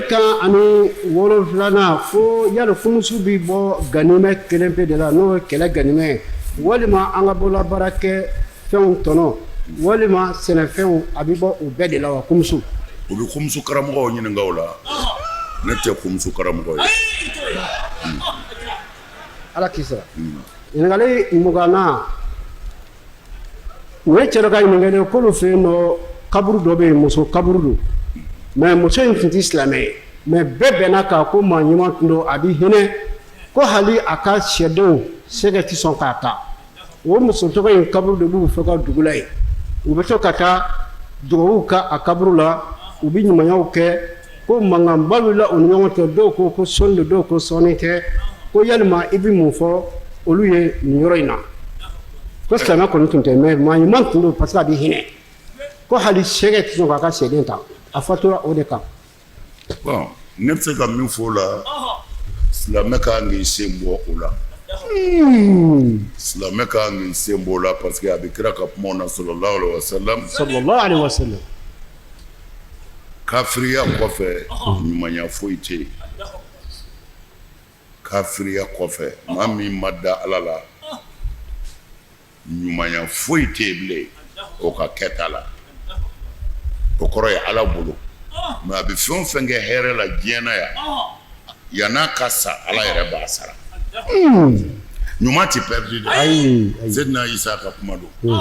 17nan, ko yali kumusu bɛ bɔ ganimɛ kelen pe de la, n'o ye kɛlɛ ganimɛ ye, walima an ka bololabaara kɛ fɛnw tɔnɔ, walima sɛnɛfɛnw, a bɛ bɔ u bɛɛ de la wa, kumusu? U bɛ kumusu karamɔgɔw ɲininka o la, ne tɛ kumusu karamɔgɔ ye. Ala k'i sara. Ɲininkali 20nan, u ye cɛ dɔ ka ɲininkali ye k'olu fɛ yen nɔ, kaburu dɔ bɛ yen, muso kaburu don, mais muso in tun tɛ silamɛ ye, mais bɛɛ bɛnna k'a ko maa ɲuman tun don, a bɛ hinɛ, ko hali a ka sɛdenw sɛgɛ tɛ sɔn k'a ta. O muso tɔgɔ in kaburu de b'u fɛ ka dugu la yen. U bɛ to ka taa dugawu kɛ a kaburu la, u bɛ ɲumanyaw kɛ. Ko mankanba wulila u ni ɲɔgɔn cɛ, dɔw ko ko sɔnni don, dɔw ko sɔnni tɛ. Ko yalima i bɛ mun fɔ olu ye nin yɔrɔ in na? Ko silamɛ kɔni tun tɛ, mais maa ɲuman tun don, parce que a bɛ hinɛ, ko hali sɛgɛ tɛ sɔn k'a ka sɛden ta. A fatura o de kan. Bon, ne bɛ se ka min fɔ o la, silamɛ ka kan k'i sen bɔ o la. Silamɛ ka kan k'i sen bɔ o la, parce que a bɛ kira ka kumaw na, sallallahu alaihi wasallam. Sallallahu alaihi wasallam. Kafiriya kɔfɛ, ɲumanya foyi tɛ yen. Kafiriya kɔfɛ, maa min ma da Ala la, ɲumanya foyi tɛ yen bilen o ka kɛta la. O kɔrɔ ye Ala bolo, mais a bɛ fɛn o fɛn kɛ hɛrɛ la diɲɛ na yan, yann'a ka sa, Ala yɛrɛ b'a sara. Ɲuman tɛ perdu dɛ. Seyidina Isa ka kuma don,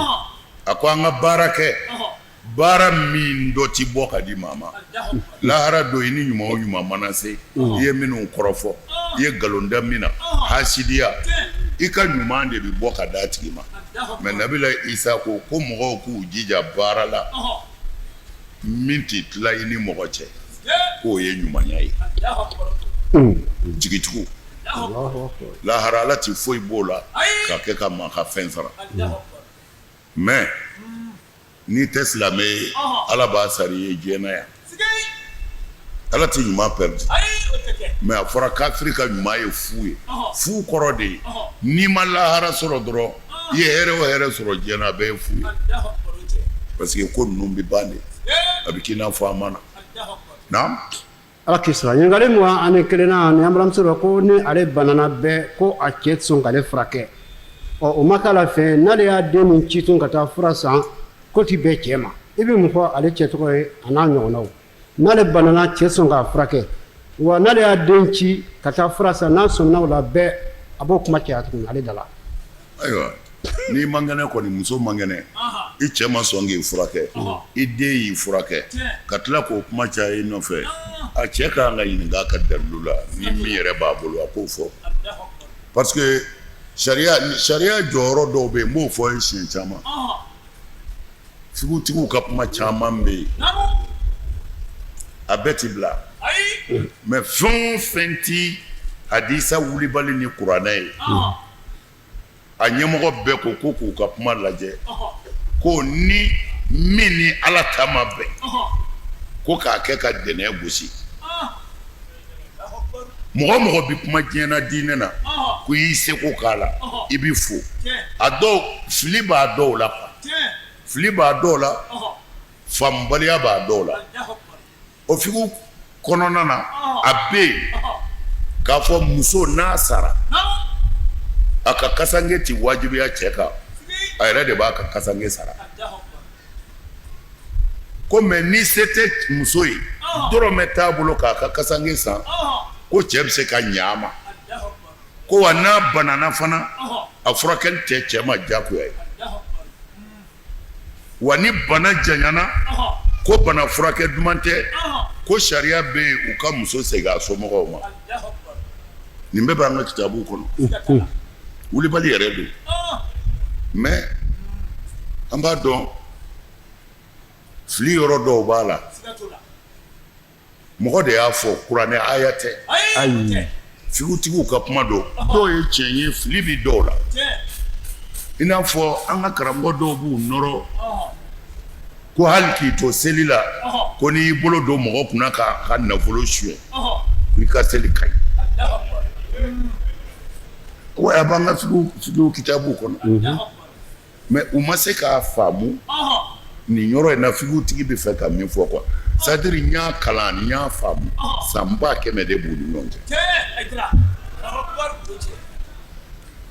a ko an ka baara kɛ, baara min dɔ ti bɔ ka di maa ma lahara don. I ni ɲuman o ɲuman mana se, i ye minnu kɔrɔfɔ, i ye nkalon da min na, hasidiya, i ka ɲuman de bɛ bɔ ka d'a tigi ma. Mais nabila Isa ko ko mɔgɔw k'u jija baara la min tɛ tila i ni mɔgɔ cɛ, k'o ye ɲumanya ye. Jigitugu lahara, Ala tɛ foyi b'o la ka kɛ ka maa ka fɛn sara. Mais n'i tɛ silamɛ ye, Ala b'a sara i ye diɲɛ na yan. Ala tɛ ɲuman perdu, mais a fɔra kafiri ka ɲuman ye fu ye. Fu kɔrɔ de ye n'i ma lahara sɔrɔ dɔrɔn, i ye hɛrɛ o hɛrɛ sɔrɔ diɲɛ na, a bɛɛ ye fu ye, parce que ko ninnu bɛ ban de, a bɛ k'i n'a fɔ a ma na. Naam. Ala k'i sara. Ɲininkali 21nan, ni an balimamuso dɔ ko ni ale banana bɛɛ, ko a cɛ tɛ sɔn k'ale furakɛ. Ɔ, o ma k'a la fɛn, n'ale y'a den min ci tun ka taa fura san, k'o ti bɛn cɛ ma. I bɛ mun fɔ ale cɛ tɔgɔ ye, a n'a ɲɔgɔnnaw? N'ale banana, cɛ sɔn k'a furakɛ wa? N'ale y'a den ci ka taa fura san, n'a sɔnna o la bɛɛ, a b'o kuma caya tuguni ale da la. Ayiwa. N'i man kɛnɛ kɔni, muso man kɛnɛ, i cɛ ma sɔn k'i furakɛ, i den y'i furakɛ, ka tila k'o kuma caya i nɔfɛ, a cɛ ka kan ka ɲininka a ka dalilu la, ni min yɛrɛ b'a bolo a k'o fɔ parce que sariya sariya jɔyɔrɔ dɔw bɛ yen, n b'o fɔ ye siɲɛ caman, figutigiw ka kuma caman bɛ yen, a bɛɛ ti bila, mais fɛn o fɛn ti hadisa wulibali ni kuranɛ ye, a ɲɛmɔgɔ bɛɛ ko ko k'u ka kuma lajɛ ko ni min ni Ala ta ma bɛn ko k'a kɛ ka dɛnɛ gosi mɔgɔ o mɔgɔ bɛ kuma diɲɛ na diinɛ na ko i y'i seko k'a la i bɛ fo a dɔw fili b'a dɔw la fili b'a dɔw la faamubaliya b'a dɔw la o figu kɔnɔna na a bɛ yen k'a fɔ muso n'a sara a ka kasange tɛ wajibiya cɛ kan, a yɛrɛ de b'a ka kasange sara ko mais ni se tɛ muso ye, dɔrɔmɛ t'a bolo k'a ka kasange san, ko cɛ bɛ se ka ɲɛ a ma, ko wa n'a banana fana a furakɛli tɛ cɛ ma diyagoya ye. Wa ni bana janyana ko bana furakɛ duman tɛ, ko sariya bɛ yen u ka muso segin a somɔgɔw ma. Nin bɛɛ b'an ka kitabu kɔnɔ, wulibali yɛrɛ don, mais an b'a dɔn fili yɔrɔ dɔw b'a la. Mɔgɔ de y'a fɔ, kuranɛ aya tɛ, ayi, figutigiw ka kuma don, dɔw ye tiɲɛ ye, fili bɛ dɔw la, i n'a fɔ an ka karamɔgɔ dɔw b'u nɔrɔ ko hali k'i to seli la, ko n'i y'i bolo don mɔgɔ kunna k'a ka nafolo suɲɛ, ko i ka seli ka ɲi. Wa a b'an ka figu kitabu kɔnɔ. Mais u ma se k'a faamu nin yɔrɔ in na figutigi bɛ fɛ ka min fɔ quoi, c'est à dire n y'a kalan, n y'a faamu, san 100 000 de b'u ni ɲɔgɔn cɛ.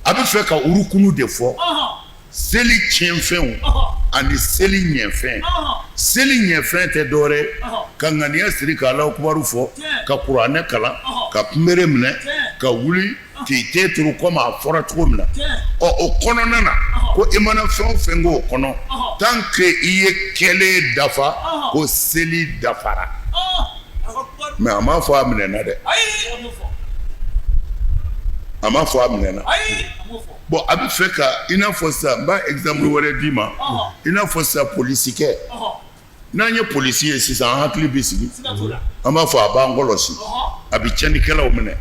A bɛ fɛ ka urukunu de fɔ, seli tiɲɛfɛnw ani seli ɲɛfɛn. Seli ɲɛfɛn tɛ dɔwɛrɛ ka ŋaniya siri ka Alahu akubaru fɔ, ka kuranɛ kalan, ka kunbere minɛ, ka wuli k'i ten turu comme a fɔra cogo min na. Ɔ o kɔnɔna na, ko i mana fɛn o fɛn k'o kɔnɔ, tant que i ye kɛlen dafa, ko seli dafara. Mais a m'a fɔ a minɛna dɛ, a m'a fɔ a minɛna. Bon, a bɛ fɛ ka i n'a fɔ sisan, n b'a exemple wɛrɛ d'i ma, i n'a fɔ sisan polisikɛ. N'an ye polisi ye sisan, an hakili bɛ sigi, an b'a fɔ a b'an kɔlɔsi, a bɛ tiɲɛnikɛlaw minɛ.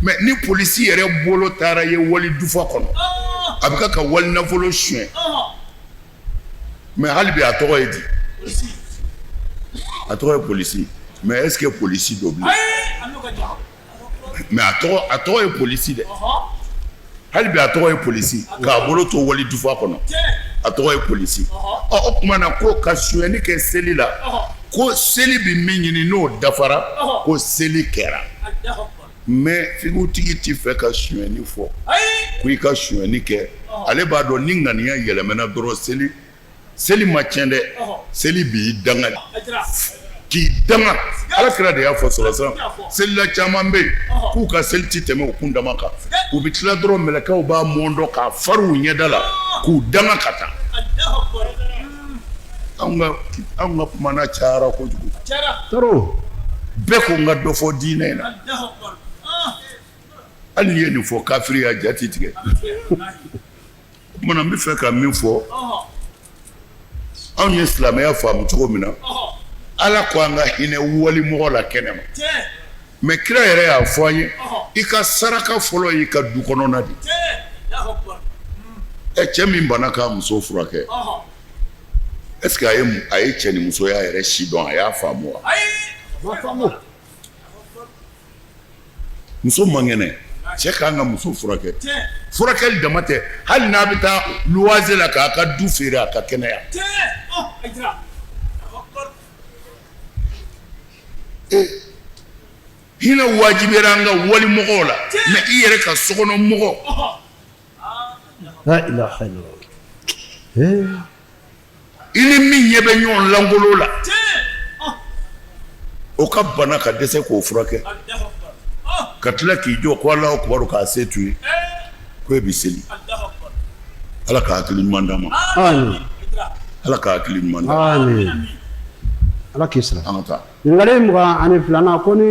Mais ni polisi yɛrɛ bolo taara ye wali dufa kɔnɔ, a bɛ ka wali nafolo suɲɛ, mais hali bi a tɔgɔ ye di? A tɔgɔ ye polisi. Mais est-ce que polisi don bilen? Mais a tɔgɔ ye polisi dɛ. Hali bi a tɔgɔ ye polisi. K'a bolo to wali dufa kɔnɔ, a tɔgɔ ye polisi. Ɔ o tuma na, ko ka sonyɛni kɛ seli la, ko seli bɛ min ɲini, n'o dafara, ko seli kɛra. Mais figutigi tɛ fɛ ka sonyɛni fɔ ko i ka sonyɛni kɛ. Ale b'a dɔn ni ŋaniya yɛlɛmana dɔrɔn, seli ma tiɲɛ dɛ, seli b'i danga, k'i danga. Ala kira de y'a fɔ sɔrɔ sisan, selila caman bɛ yen k'u ka seli tɛ tɛmɛ u kun dama kan, u bɛ tila dɔrɔn, mɛlɛkɛw b'a mɔndɔ k'a fari u ɲɛda la k'u danga ka taa. Anw ka kumana cayara kojugu, bɛɛ ko n ka dɔ fɔ diinɛ in na. Hali n'i ye nin fɔ kafiri ya, ja tɛ tigɛ. O tuma na, n bɛ fɛ ka min fɔ, anw ye silamɛya faamu cogo min na, Ala ko an ka hinɛ walimɔgɔ la kɛnɛma. Mais kira yɛrɛ y'a fɔ an ye, i ka saraka fɔlɔ y'i ka du kɔnɔna de. Ɛ, cɛ min banna k'a muso furakɛ, est-ce que a ye cɛ ni musoya yɛrɛ si dɔn, a y'a faamu wa? Muso man kɛnɛ, cɛ ka kan ka muso furakɛ. Furakɛli dama tɛ, hali n'a bɛ taa luwanse la k'a ka du feere, a ka kɛnɛya. Hinɛ wajibiyara an ka walimɔgɔw la, mais i yɛrɛ ka sokɔnɔ mɔgɔ. I ni min ɲɛ bɛ ɲɔgɔn lankolon la, o ka bana ka dɛsɛ k'o furakɛ, ka tila k'i jɔ ko Alahu akubaru k'a se t'u ye, ko e bɛ seli. Ala ka hakili ɲuman d'an ma. Amin. Ala ka hakili ɲuman d'an ma. Amin. Ala k'i sara. An ka taa. Ɲininkali 22nan, ko ni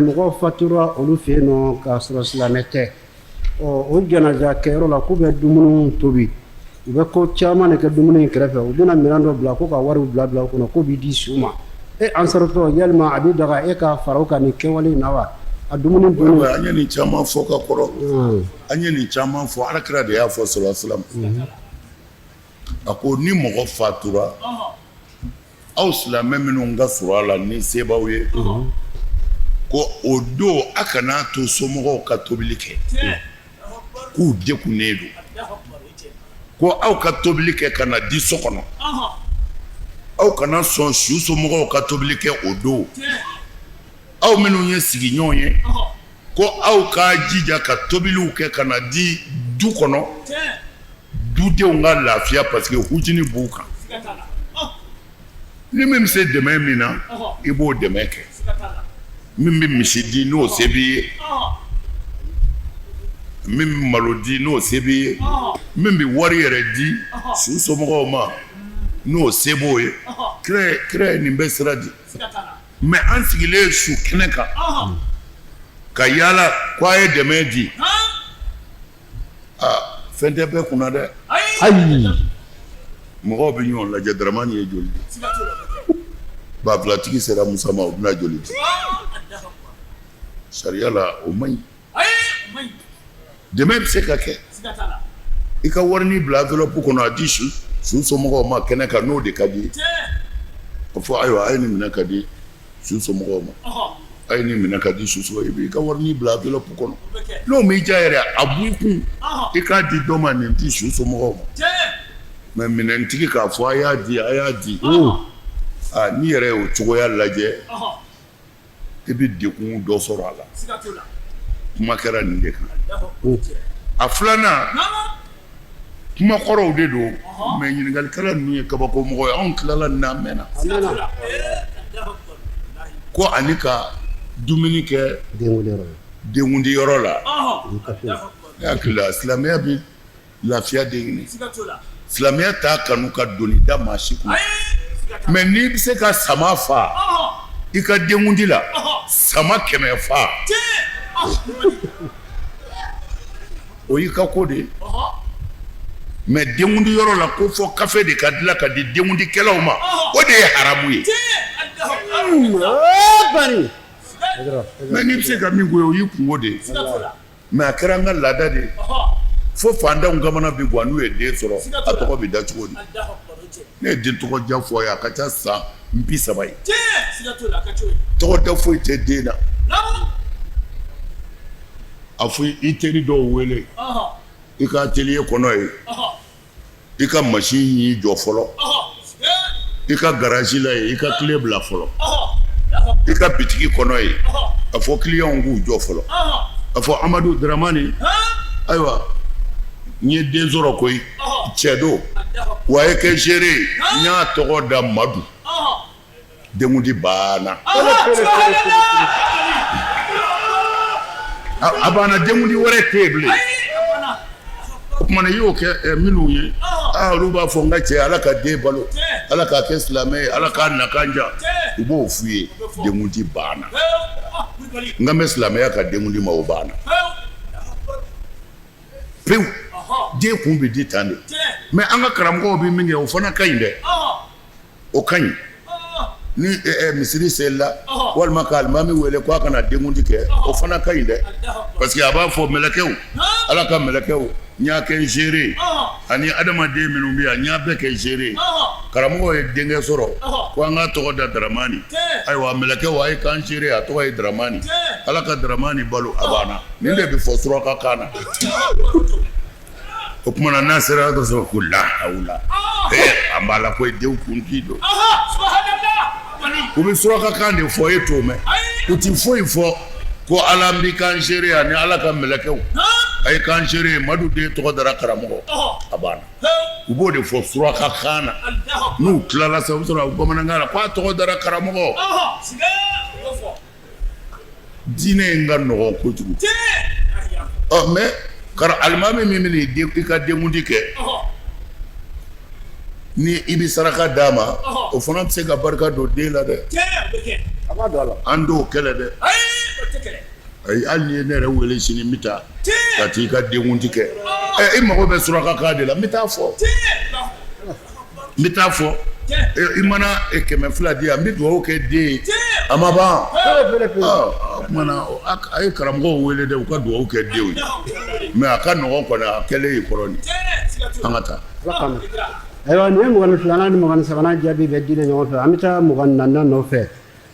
mɔgɔ fatura olu fɛ yen nɔ k'a sɔrɔ silamɛ tɛ, ɔ o janaja kɛyɔrɔ la, k'u bɛ dumuni tobi, u bɛ ko caman de kɛ dumuni in kɛrɛfɛ, u bɛna minɛn dɔ bila ko ka wariw bila bila o kɔnɔ, k'o bɛ di su ma. E ansarutɔ, yalima a bɛ daga e ka fara o kan nin kɛwale in na wa, a dumuni dunni? An ye nin caman fɔ ka kɔrɔ, an ye nin caman fɔ. Ala kira de y'a fɔ sallallahu alaihi wasallam, a ko ni mɔgɔ fatura, aw silamɛ minnu ka surun a la ni se b'aw ye, ko o don a kana to somɔgɔw ka tobili kɛ, k'u degunnen don, ko aw ka tobili kɛ ka na di so kɔnɔ, aw kana sɔn su somɔgɔw ka tobili kɛ o don. Aw minnu ye sigiɲɔgɔn ye, ko aw ka jija ka tobiliw kɛ ka na di du kɔnɔ, dudenw ka lafiya, parce que hujini b'u kan. Ni min bɛ se dɛmɛ min na, i b'o dɛmɛ kɛ. Min bɛ misi di, n'o se b'i ye, min bɛ malo di, n'o se b'i ye, min bɛ wari yɛrɛ di su somɔgɔw ma, n'o se b'o ye. Kira ye nin bɛɛ sira di. Mais an sigilen su kɛnɛ kan ka yaala ko a ye dɛmɛ di, aa, fɛn tɛ bɛɛ kunna dɛ. Ayi. Mɔgɔw bɛ ɲɔgɔn lajɛ, Daramani ye joli di? Bafilatigi sera Musa ma, o bɛna joli di? Sariya la, o man ɲi. Dɛmɛ bɛ se ka kɛ i ka warini bila enveloppe kɔnɔ, a di su somɔgɔw ma kɛnɛ kan, n'o de ka di ye. A fɔ ayiwa, a ye nin minɛ ka di su somɔgɔw ma, a ye nin minɛ ka di su somɔgɔw. I b'i ka warini bila enveloppe kɔnɔ, n'o m'i diya yɛrɛ, a b'i kun, i k'a di dɔ ma, nin di su somɔgɔw ma. Mais minɛntigi k'a fɔ a y'a di, a y'a di, aa, n'i yɛrɛ y'o cogoya lajɛ, i bɛ degun dɔ sɔrɔ a la. Kuma kɛra nin de kan. A filanan, kuma kɔrɔw de don, mais ɲininkalikɛla ninnu ye kabako mɔgɔ ye. Anw tilala nin na, an mɛnna ko ani ka dumuni kɛ denkundiyɔrɔ la. Ne hakili la, silamɛya bɛ lafiya de ɲini. Silamɛya t'a kanu ka doni da maa si kun, mais n'i bɛ se ka sama fa i ka denkundi la, sama 100 fa, o y'i ka ko de ye. Mais denkundi yɔrɔ la, ko fɔ kafe de ka dilan ka di denkundikɛlaw ma, o de ye haramu ye. Mais n'i bɛ se ka min k'o ye, o y'i kunko de ye. Mais a kɛra an ka laada de ye, fo fantanw kamana bɛ gan n'u ye den sɔrɔ, a tɔgɔ bɛ da cogo di? Ne ye den tɔgɔ ja fɔ ye, a ka ca san 30 ye, tɔgɔ da foyi tɛ den na. A fɔ i teri dɔw wele i ka atelier kɔnɔ yen, i ka machine y'i jɔ fɔlɔ, i ka garage la yen, i ka clé bila fɔlɔ, i ka bitigi kɔnɔ yen, a fɔ clientw k'u jɔ fɔlɔ, a fɔ Amadu Dramani, ayiwa, n ye den sɔrɔ koyi, cɛ don wa, a ye kɛ seere ye, n y'a tɔgɔ da Madu. Denkundi banna, a banna, denkundi wɛrɛ tɛ yen bilen. O tuma na, i y'o kɛ minnu ye, aa, olu b'a fɔ n ka cɛ, Ala ka den balo, Ala k'a kɛ silamɛ ye, Ala k'a nakan diya. U b'o f'u ye, denkundi banna. N kan bɛ silamɛya ka denkundi ma, o banna pewu. Den kun bɛ di tan de. Mais an ka karamɔgɔw bɛ min kɛ, o fana ka ɲi dɛ, o ka ɲi. Ni misiri selila, walima ka alimami wele ko a ka na denkundi kɛ, o fana ka ɲi dɛ, parce que a b'a fɔ mɛlɛkɛw, Ala ka mɛlɛkɛw, n y'a kɛ n seere ye, ani adamaden minnu bɛ yan, n y'a bɛɛ kɛ seere ye, karamɔgɔ ye denkɛ sɔrɔ, ko an k'a tɔgɔ da Daramani. Ayiwa mɛlɛkɛw, a ye k'an seere, a tɔgɔ ye Daramani, Ala ka Daramani balo. A banna. Nin de bɛ fɔ surakakan na. O tuma na, n'a sera ka sɔrɔ ko lahawula, an b'a la ko denw kun di don, u bɛ surakakan de fɔ, e t'o mɛn. U tɛ foyi fɔ ko Ala n b'i k'an seere, ani Ala ka mɛlɛkɛw, a ye k'an seere, Madu den tɔgɔ dara karamɔgɔ. A banna. U b'o de fɔ surakakan na. N'u tilala sa, u bɛ sɔrɔ bamanankan na ko a tɔgɔ dara karamɔgɔ. Diinɛ in ka nɔgɔn kojugu. Ɔ mais alimami min bɛ i ka denkundi kɛ. Ni i bɛ saraka d'a ma o fana bɛ se ka barika don den la dɛ an t'o kɛlɛ dɛ ayi hali n'i ye ne yɛrɛ wele sini n bɛ taa ka taa i ka denkundi kɛ i mago bɛ suraka kan de la n bɛ taa fɔ n bɛ taa fɔ i mana 200 di yan n bɛ dugawu kɛ den ye a ma ban o tuma na a ye karamɔgɔw wele dɛ u ka dugawu kɛ denw ye mais a ka nɔgɔn kɔni a kɛlen y'i kɔrɔ nin an ka taa. Ayiwa nin ye 22nan ni 23nan jaabi bɛɛ dilen ɲɔgɔn fɛ an bɛ taa 24nan nɔfɛ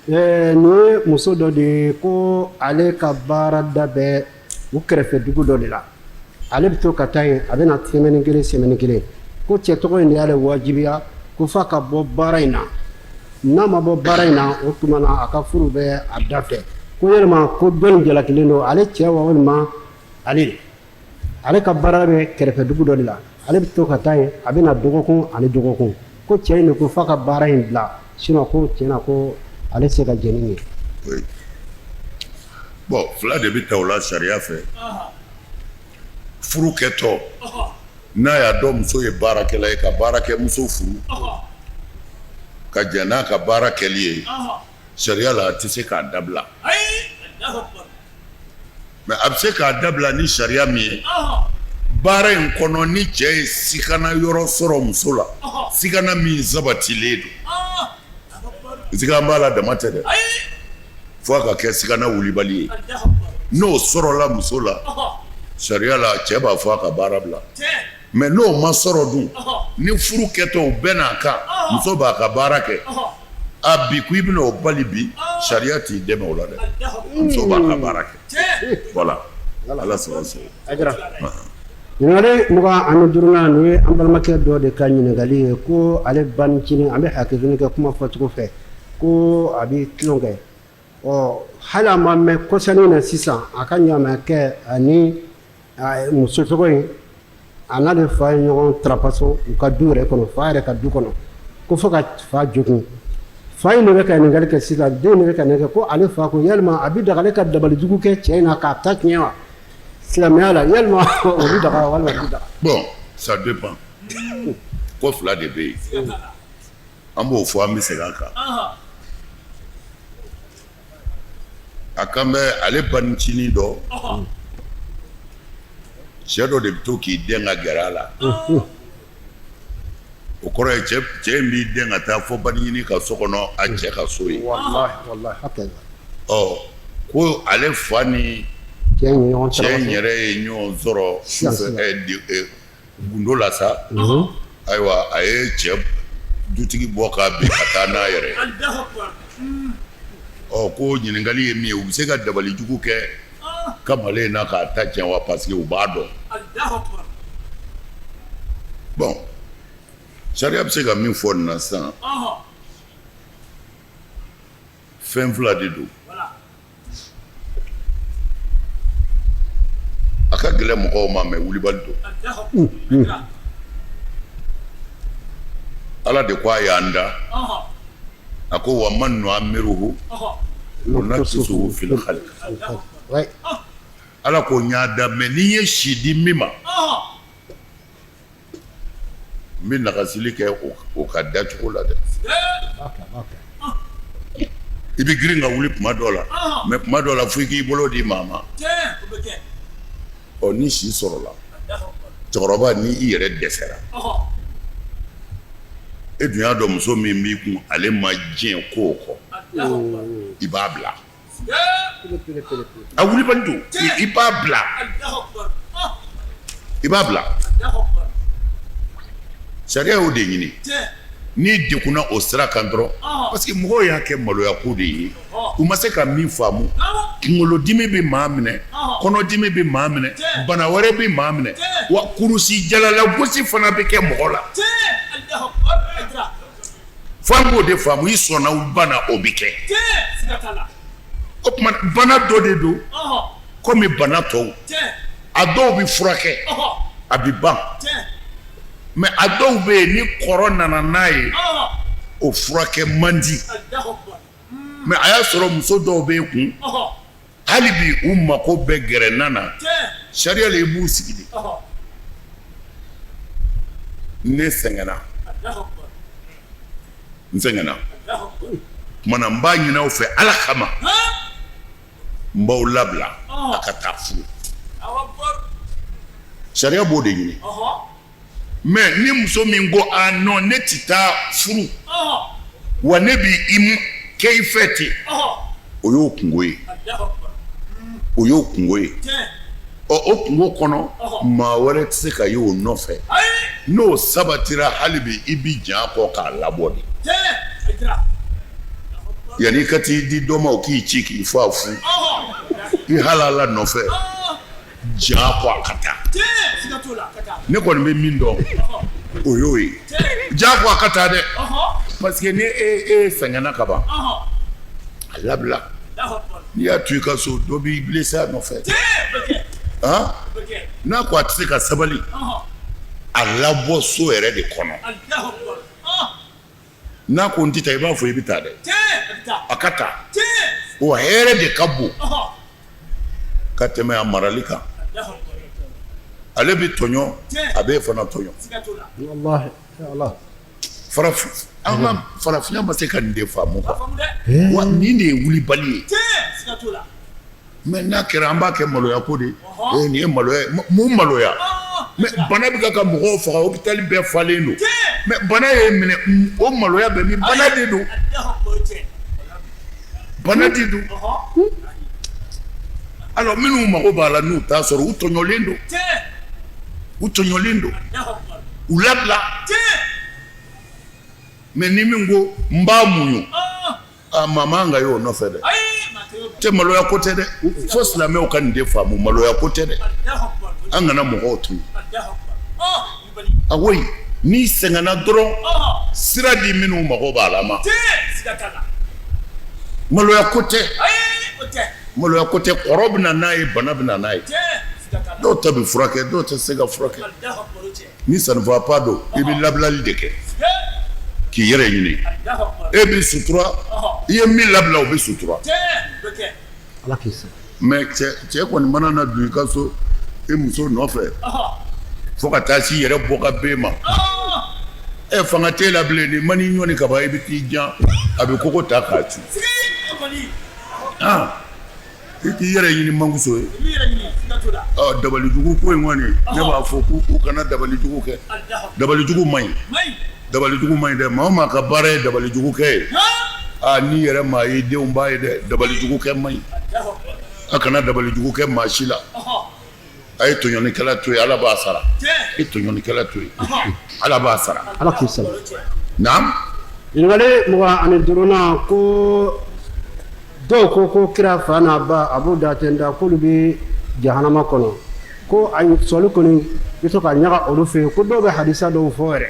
nin ye muso dɔ de ye ko ale ka baarada bɛ u kɛrɛfɛ dugu dɔ de la ale bɛ to ka taa yen a bɛ na semaine kelen semaine kelen ko cɛ tɔgɔ in de y'ale wajibiya ko f'a ka bɔ baara in na n'a ma bɔ baara in na o tuma na a ka furu bɛ a da fɛ ko yalima ko jɔn jalakilen don ale cɛ wa walima ale ale ka baara bɛ kɛrɛfɛ dugu dɔ de la ale bɛ to ka taa yen a bɛ na dɔgɔkun ani dɔgɔkun ko cɛ in de ko f'a ka baara in bila sinon ko tiɲɛ na ko ale tɛ se ka jɛn ni nin ye. Bon fila de bɛ ta o la sariya fɛ furu kɛtɔ n'a y'a dɔn muso ye baarakɛla ye ka baarakɛmuso furu ka jɛn n'a ka baara kɛli ye sariya la a tɛ se k'a dabila mais a bɛ se k'a dabila ni sariya min ye baara in kɔnɔ ni cɛ ye sikana yɔrɔ sɔrɔ muso la sikana min sabatilen don siga b'a la dama tɛ dɛ fo a ka kɛ sigana wulibali ye n'o sɔrɔla muso la sariya la cɛ b'a fɔ a ka baara bila mais n'o ma sɔrɔ dun ni furu kɛtɔ u bɛnn'a kan muso b'a ka baara kɛ a bi ko i bɛna o bali bi sariya t'i dɛmɛ o la dɛ muso b'a ka baara kɛ voilà ala sago sago. Ɲininkali 25nan nin ye an balimakɛ dɔ de ka ɲininkali ye ko ale banicinin an bɛ hakɛto kɛ kuma fɔcogo fɛ ko a bɛ tulon kɛ ɔ hali a ma mɛn kɔsa in na sisan a ka ɲamakɛ ani muso tɔgɔ in a n'ale fa ye ɲɔgɔn tarapaso u ka du yɛrɛ kɔnɔ fa yɛrɛ ka du kɔnɔ ko fo ka fa jogin fa in de bɛ ka ɲininkali kɛ sisan den de bɛ ka ɲininkali kɛ ko ale fa ko yalima a bɛ daga ale ka dabali jugu kɛ cɛ in na k'a ta tiɲɛ wa silamɛya la yalima o bɛ daga walima a tɛ daga. Bon ça dépend ko fila de bɛ yen an b'o fɔ an bɛ segin a kan a kan bɛ ale banicinin dɔ cɛ dɔ de bɛ to k'i dɛn ka gɛrɛ a la o kɔrɔ ye cɛ in b'i dɛn ka taa fo banicinin ka so kɔnɔ a cɛ ka so yen ɔ ko ale fa ni cɛ in yɛrɛ ye ɲɔgɔn sɔrɔ sufɛ gundo la sa ayiwa a ye cɛ dutigi bɔ k'a bin ka taa n'a yɛrɛ ɔ ko ɲininkali ye min ye u bɛ se ka dabali jugu kɛ kamalen in na k'a ta tiɲɛ wa parce que u b'a dɔn bon sariya bɛ se ka min fɔ nin na sisan fɛn fila de don a ka gɛlɛn mɔgɔw ma mais wulibali don ala de ko a y'an da a ko wa man nu'ammiruhu nunakisuhu fil khalq ala ko n y'a da mais ni n ye si di min ma n bɛ nagasili kɛ o ka dacogo la dɛ i bɛ girin ka wuli tuma dɔ la mais tuma dɔ la fo i k'i bolo di maa ma ɔ ni si sɔrɔla cɛkɔrɔba ni i yɛrɛ dɛsɛra e dun y'a dɔn muso min b'i kun ale ma diɲɛ ko kɔ i b'a bila A wulibali don i b'a bila i b'a bila sariya y'o de ɲini n'i degunna o sira kan dɔrɔn parce que mɔgɔw y'a kɛ maloya ko de ye u ma se ka min faamu kunkolodimi bɛ maa minɛ kɔnɔdimi bɛ maa minɛ bana wɛrɛ bɛ maa minɛ wa kurusi jalalagosi fana bɛ kɛ mɔgɔ la Fo an k'o de faamu i sɔnna u banna o bɛ kɛ o tuma bana dɔ de don komi bana tɔw a dɔw bɛ furakɛ a bɛ ban mais a dɔw bɛ yen ni kɔrɔ nana n'a ye o furakɛ man di mais a y'a sɔrɔ muso dɔw bɛ yen kun hali bi u mako bɛ gɛrɛnna na sariya la i b'u sigi de ne sɛgɛnna. N sɛgɛnna tuma na, n b'a ɲini aw fɛ Ala kama, n b'aw labila a ka taa furu. Sariya b'o de ɲini. Mais ni muso min ko a non, ne tɛ taa furu, wa ne bɛ i kɛ i fɛ ten, o y'o kunko ye, o y'o kunko ye. Ɔ, o kunko kɔnɔ, maa wɛrɛ tɛ se ka ye o nɔfɛ. N'o sabatira hali bi, i bɛ jɛn a kɔ k'a labɔ de yanni i ka t'i di dɔ ma, o k'i ci k'i fa fu i halala nɔfɛ. Jɛn a kɔ a ka taa. Ne kɔni bɛ min dɔn, o y'o ye. Jɛn a kɔ a ka taa dɛ, parce que ni e sɛgɛnna ka ban, a labila. N'i y'a to i ka so, dɔ b'i blessé a nɔfɛ. N'a ko a tɛ se ka sabali, a labɔ so yɛrɛ de kɔnɔ. N'a ko n tɛ taa, i b'a fɔ i bɛ taa dɛ, a ka taa. O hɛrɛ de ka bon ka tɛmɛ a marali kan. Ale bɛ tɔɲɔ, a b'e fana tɔɲɔ. An ka farafinya ma se ka nin de faamu quoi. Wa nin de ye wulibali ye. Mais n'a kɛra, an b'a kɛ maloya ko de ye. Nin ye maloya ye. Mun maloya? Mais bana bɛ ka mɔgɔw faga, hôpital bɛɛ falen don. Mais bana ye minɛ, o maloya bɛ min? Bana de don, bana de don. Alors minnu mago b'a la, n'u t'a sɔrɔ, u tɔɲɔlen don, u tɔɲɔlen don. U labila. Mais ni min ko n b'a muɲu, a maa man ka y'o nɔfɛ dɛ. Tɛ maloya ko tɛ dɛ. Fo silamɛw ka nin de faamu, maloya ko tɛ dɛ. An kana mɔgɔw tɔɲɔ. A oui, n'i sɛgɛnna dɔrɔn, sira di minnu mago b'a la ma. Maloya ko tɛ, maloya ko tɛ. Kɔrɔ bɛ na n'a ye, bana bɛ na n'a ye. Dɔw ta bɛ furakɛ, dɔw tɛ se ka furakɛ. Ni ça ne va pas don, i bɛ labilali de kɛ k'i yɛrɛ ɲini. E bɛ sutura, i ye min labila, o bɛ sutura. Mais cɛ kɔni mana na don i ka so i muso nɔfɛ fo ka taa si yɛrɛ bɔ ka ben ma, ɛ, fanga t'e la bilen. Ni man'i ɲɔni ka ban, i bɛ t'i jan, a bɛ kogo ta k'a ci. I k'i yɛrɛ ɲini mankuso ye. Dabalijugu ko in kɔni, ne b'a fɔ k'u kana dabalijugu kɛ. Dabalijugu man ɲi, dabalijugu man ɲi dɛ. Maa o maa ka baara ye dabalijugu kɛ ye, aa, n'i yɛrɛ maa ye, denw b'a ye dɛ. Dabalijugu kɛ man ɲi. A kana dabalijugu kɛ maa si la. A ye tɔɲɔnikɛla to yen, Ala b'a sara. I tɔɲɔnikɛla to yen, Ala b'a sara. Ala k'i sara. Naam. Ɲininkali 25nan ko dɔw ko ko kira fa n'a ba Abu Datenda k'olu bɛ jahanama kɔnɔ, ko a sɔli kɔni bɛ to ka ɲaga olu fɛ yen, ko dɔw bɛ hadisa dɔw fɔ yɛrɛ.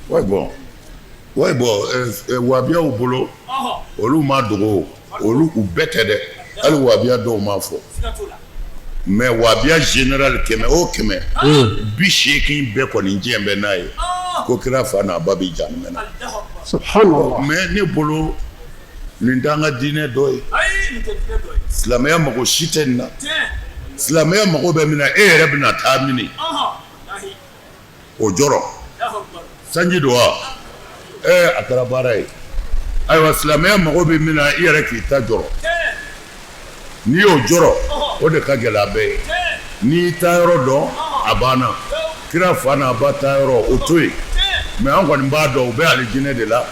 Ouais, bon. Ouais, bon, wahabiyaw bolo, olu ma dogo, olu u bɛɛ tɛ dɛ, hali wahabiya dɔw m'a fɔ. Mais wahabiya général, 100 o 100, 80 bɛɛ kɔni diɲɛ bɛ n'a ye ko kira fa n'a ba bɛ jahanama na. Subhanallah. Mais ne bolo, nin t'an ka diinɛ dɔ ye. Silamɛya mago si tɛ nin na. Silamɛya mago bɛ min na, e yɛrɛ bɛna taa mini, o jɔrɔ sanji don wa? Ɛɛ, a kɛra baara ye. Ayiwa, silamɛya mago bɛ min na, i yɛrɛ k'i ta jɔrɔ. N'i y'o jɔrɔ, o de ka gɛlɛn a bɛɛ ye. N'i y'i ta yɔrɔ dɔn, a banna. Kira fa n'a ba ta yɔrɔ, o to yen. Mais an kɔni b'a dɔn u bɛ alijinɛ de la,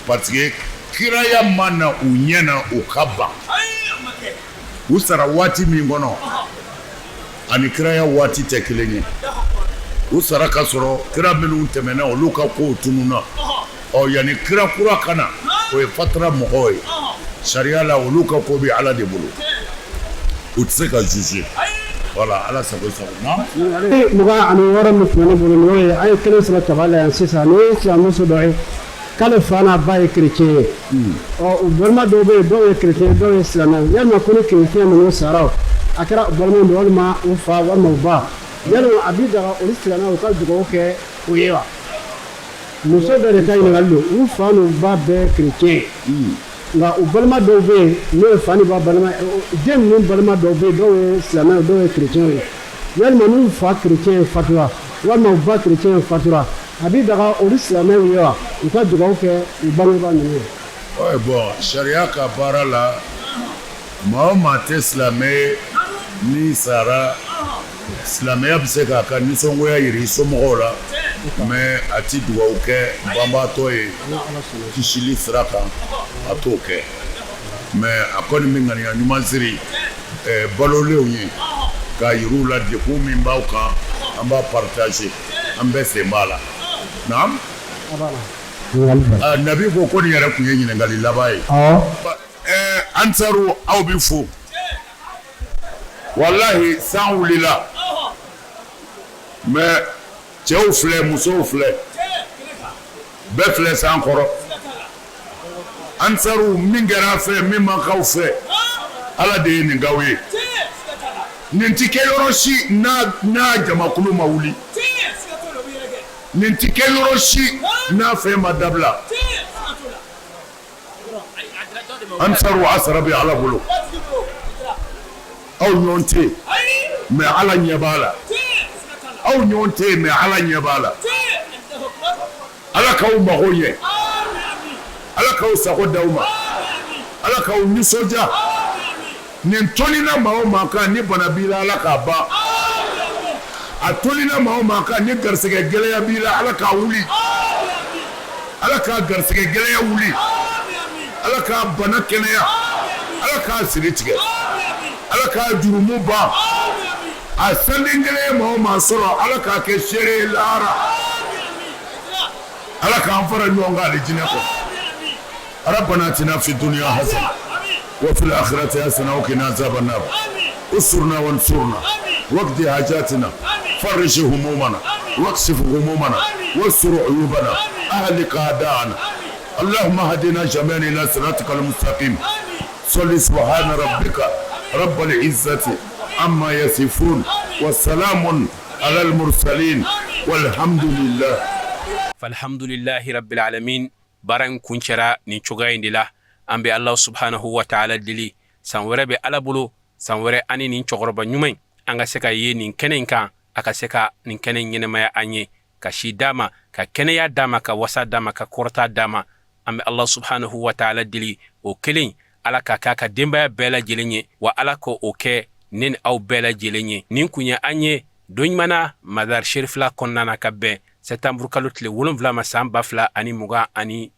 parce que kiraya ma na u ɲɛ na u ka ban. U sara waati min kɔnɔ ani kiraya waati tɛ kelen ye. U sara ka sɔrɔ kira minnu tɛmɛna, olu ka kow tununna. Ɔ, yanni kira kura ka na, o ye fatara mɔgɔw ye sariya la, olu ka ko bɛ Ala de bolo, u tɛ se ka juger. Voilà, Ala sago sago. Ɲininkali 26 min tun bɛ ne bolo, nin y'o ye. An ye kelen sɔrɔ kaba la yan sisan. Nin ye silamɛmuso dɔ ye k'ale fa n'a ba ye chrétien ye. Ɔ, u balima dɔw bɛ yen, dɔw ye chrétien, dɔw ye silamɛ. Yalima ko ni chrétien ninnu sara, a kɛra u balimaw don walima u fa walima u ba, yalima a bɛ daga olu silamɛw u ka dugawu kɛ u ye wa? Muso dɔ de ka ɲininkali don. U fa n'u ba bɛɛ chrétien ye, nka u balima dɔw bɛ yen, n'o ye fa ni ba balima, den ninnu balima dɔw bɛ yen, dɔw ye silamɛw, dɔw ye chrétien ye. Yalima n'u fa chrétien ye fatura walima u ba chrétien ye fatura, A bɛ daga olu silamɛw ye wa u ka dugawu kɛ u bangebaa ninnu ye? Ouais, bon, sariya ka baara la, maa o maa tɛ silamɛ ye, n'i sara, silamɛya bɛ se k'a ka nisɔngoya yira i somɔgɔw la, mais a ti dugawu kɛ banbaatɔ ye kisili sira kan, a t'o kɛ. Mais a kɔni bɛ ŋaniya ɲuman siri balolenw ye k'a yir'u la degun min b'aw kan, an b'a partager, an bɛɛ sen b'a la. Naam. Nabi ko nin yɛrɛ tun ye ɲininkali laban ye. Ansaru, aw bɛ fo. Walahi, san wulila, mais cɛw filɛ, musow filɛ, bɛɛ filɛ san kɔrɔ. Ansaru, min kɛra a fɛ, min ma k'aw fɛ, Ala de ye nin k'aw ye. Nin tɛ kɛ yɔrɔ si n'a jamakulu ma wuli. Nin tɛ kɛ yɔrɔ si n'a fɛn ma dabila. Ansaru, a sara bɛ Ala bolo. Aw ɲɔgɔn tɛ yen, mais Ala ɲɛ b'a la. Aw ɲɔgɔn tɛ yen, mais Ala ɲɛ b'a la. Ala k'aw mago ɲɛ. Ala k'aw sago d'aw ma. Ala k'aw nisɔndiya. Nin tɔnina maa o maa kan, ni bana b'i la, Ala k'a ban. A tɔnina maa o maa kan, ni garisɛgɛ gɛlɛya b'i la, Ala k'a wuli. Ala k'a garisɛgɛ gɛlɛya wuli. Ala k'a bana kɛnɛya. Ala k'a siri tigɛ. Ala k'a jurumu ban. A sanden kelen ye maa o maa sɔrɔ, Ala k'a kɛ seere ye lahara. Ala k'an fara ɲɔgɔn kan alijinɛ kɔnɔ. ربنا اتنا في الدنيا حسنه وفي الاخره حسنه وقنا عذاب النار. استرنا وانصرنا واقضي حاجاتنا، فرج همومنا واكشف غمومنا واستر عيوبنا، اهلك اعداءنا. اللهم اهدنا جميعا الى صراطك المستقيم. صل سبحان ربك رب العزه عما يصفون وسلام على المرسلين والحمد لله. فالحمد لله رب العالمين. Baara in kuncɛra nin cogoya in de la. An bɛ Ala subhanahu wa taala deli, san wɛrɛ bɛ Ala bolo, san wɛrɛ ani nin cɛkɔrɔba ɲuman in an ka se ka ye nin kɛnɛ in kan, a ka se ka nin kɛnɛ in ɲɛnamaya an ye, ka si d'a ma, ka kɛnɛya d'a ma, ka wasa d'a ma, ka kɔrɔta d'a ma. An bɛ Ala subhanahu wa taala deli o kelen, Ala ka k'a ka denbaya bɛɛ lajɛlen ye, wa Ala ka o kɛ ne ni aw bɛɛ lajɛlen ye. Nin kun ye an ye don ɲuman na Madar Sherifila kɔnɔna na, ka bɛn sɛtanburu kalo tile 7 ma, san 2025,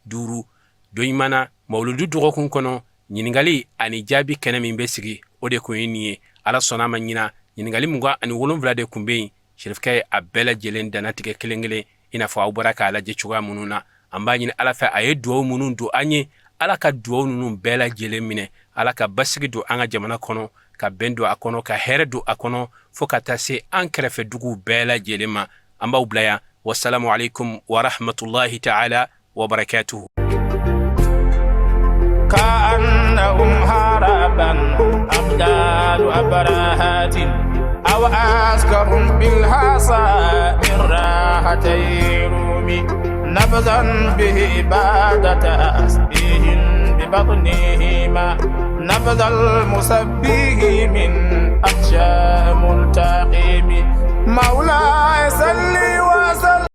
don ɲuman na, mawuludu dɔgɔkun kɔnɔ, ɲininkali ani jaabi kɛnɛ min bɛ sigi, o de kun ye nin ye. Ala sɔnna a ma, ɲina ɲininkali 27 de kun bɛ yen. Sherifkɛ ye a bɛɛ lajɛlen dannatigɛ kelen kelen, i n'a fɔ aw bɔra k'a lajɛ cogoya minnu na. An b'a ɲini Ala fɛ, a ye dugawu minnu don an ye, Ala ka dugawu ninnu bɛɛ lajɛlen minɛ. Ala ka basigi don an ka jamana kɔnɔ, ka bɛn don a kɔnɔ, ka hɛrɛ don a kɔnɔ, fo ka taa se an kɛrɛfɛ duguw bɛɛ lajɛlen ma. An b'aw bila yan. Wasalamu alaikum warahmatullahi taala wabarakatuhu. كأنهم هربا أبدال أبراهات أو عسكر بالحصى من راحتي رومي نبذا به بعد تسبيح ببطنهما نبذ المسبح من أخشى ملتقم. مولاي صل وسلم.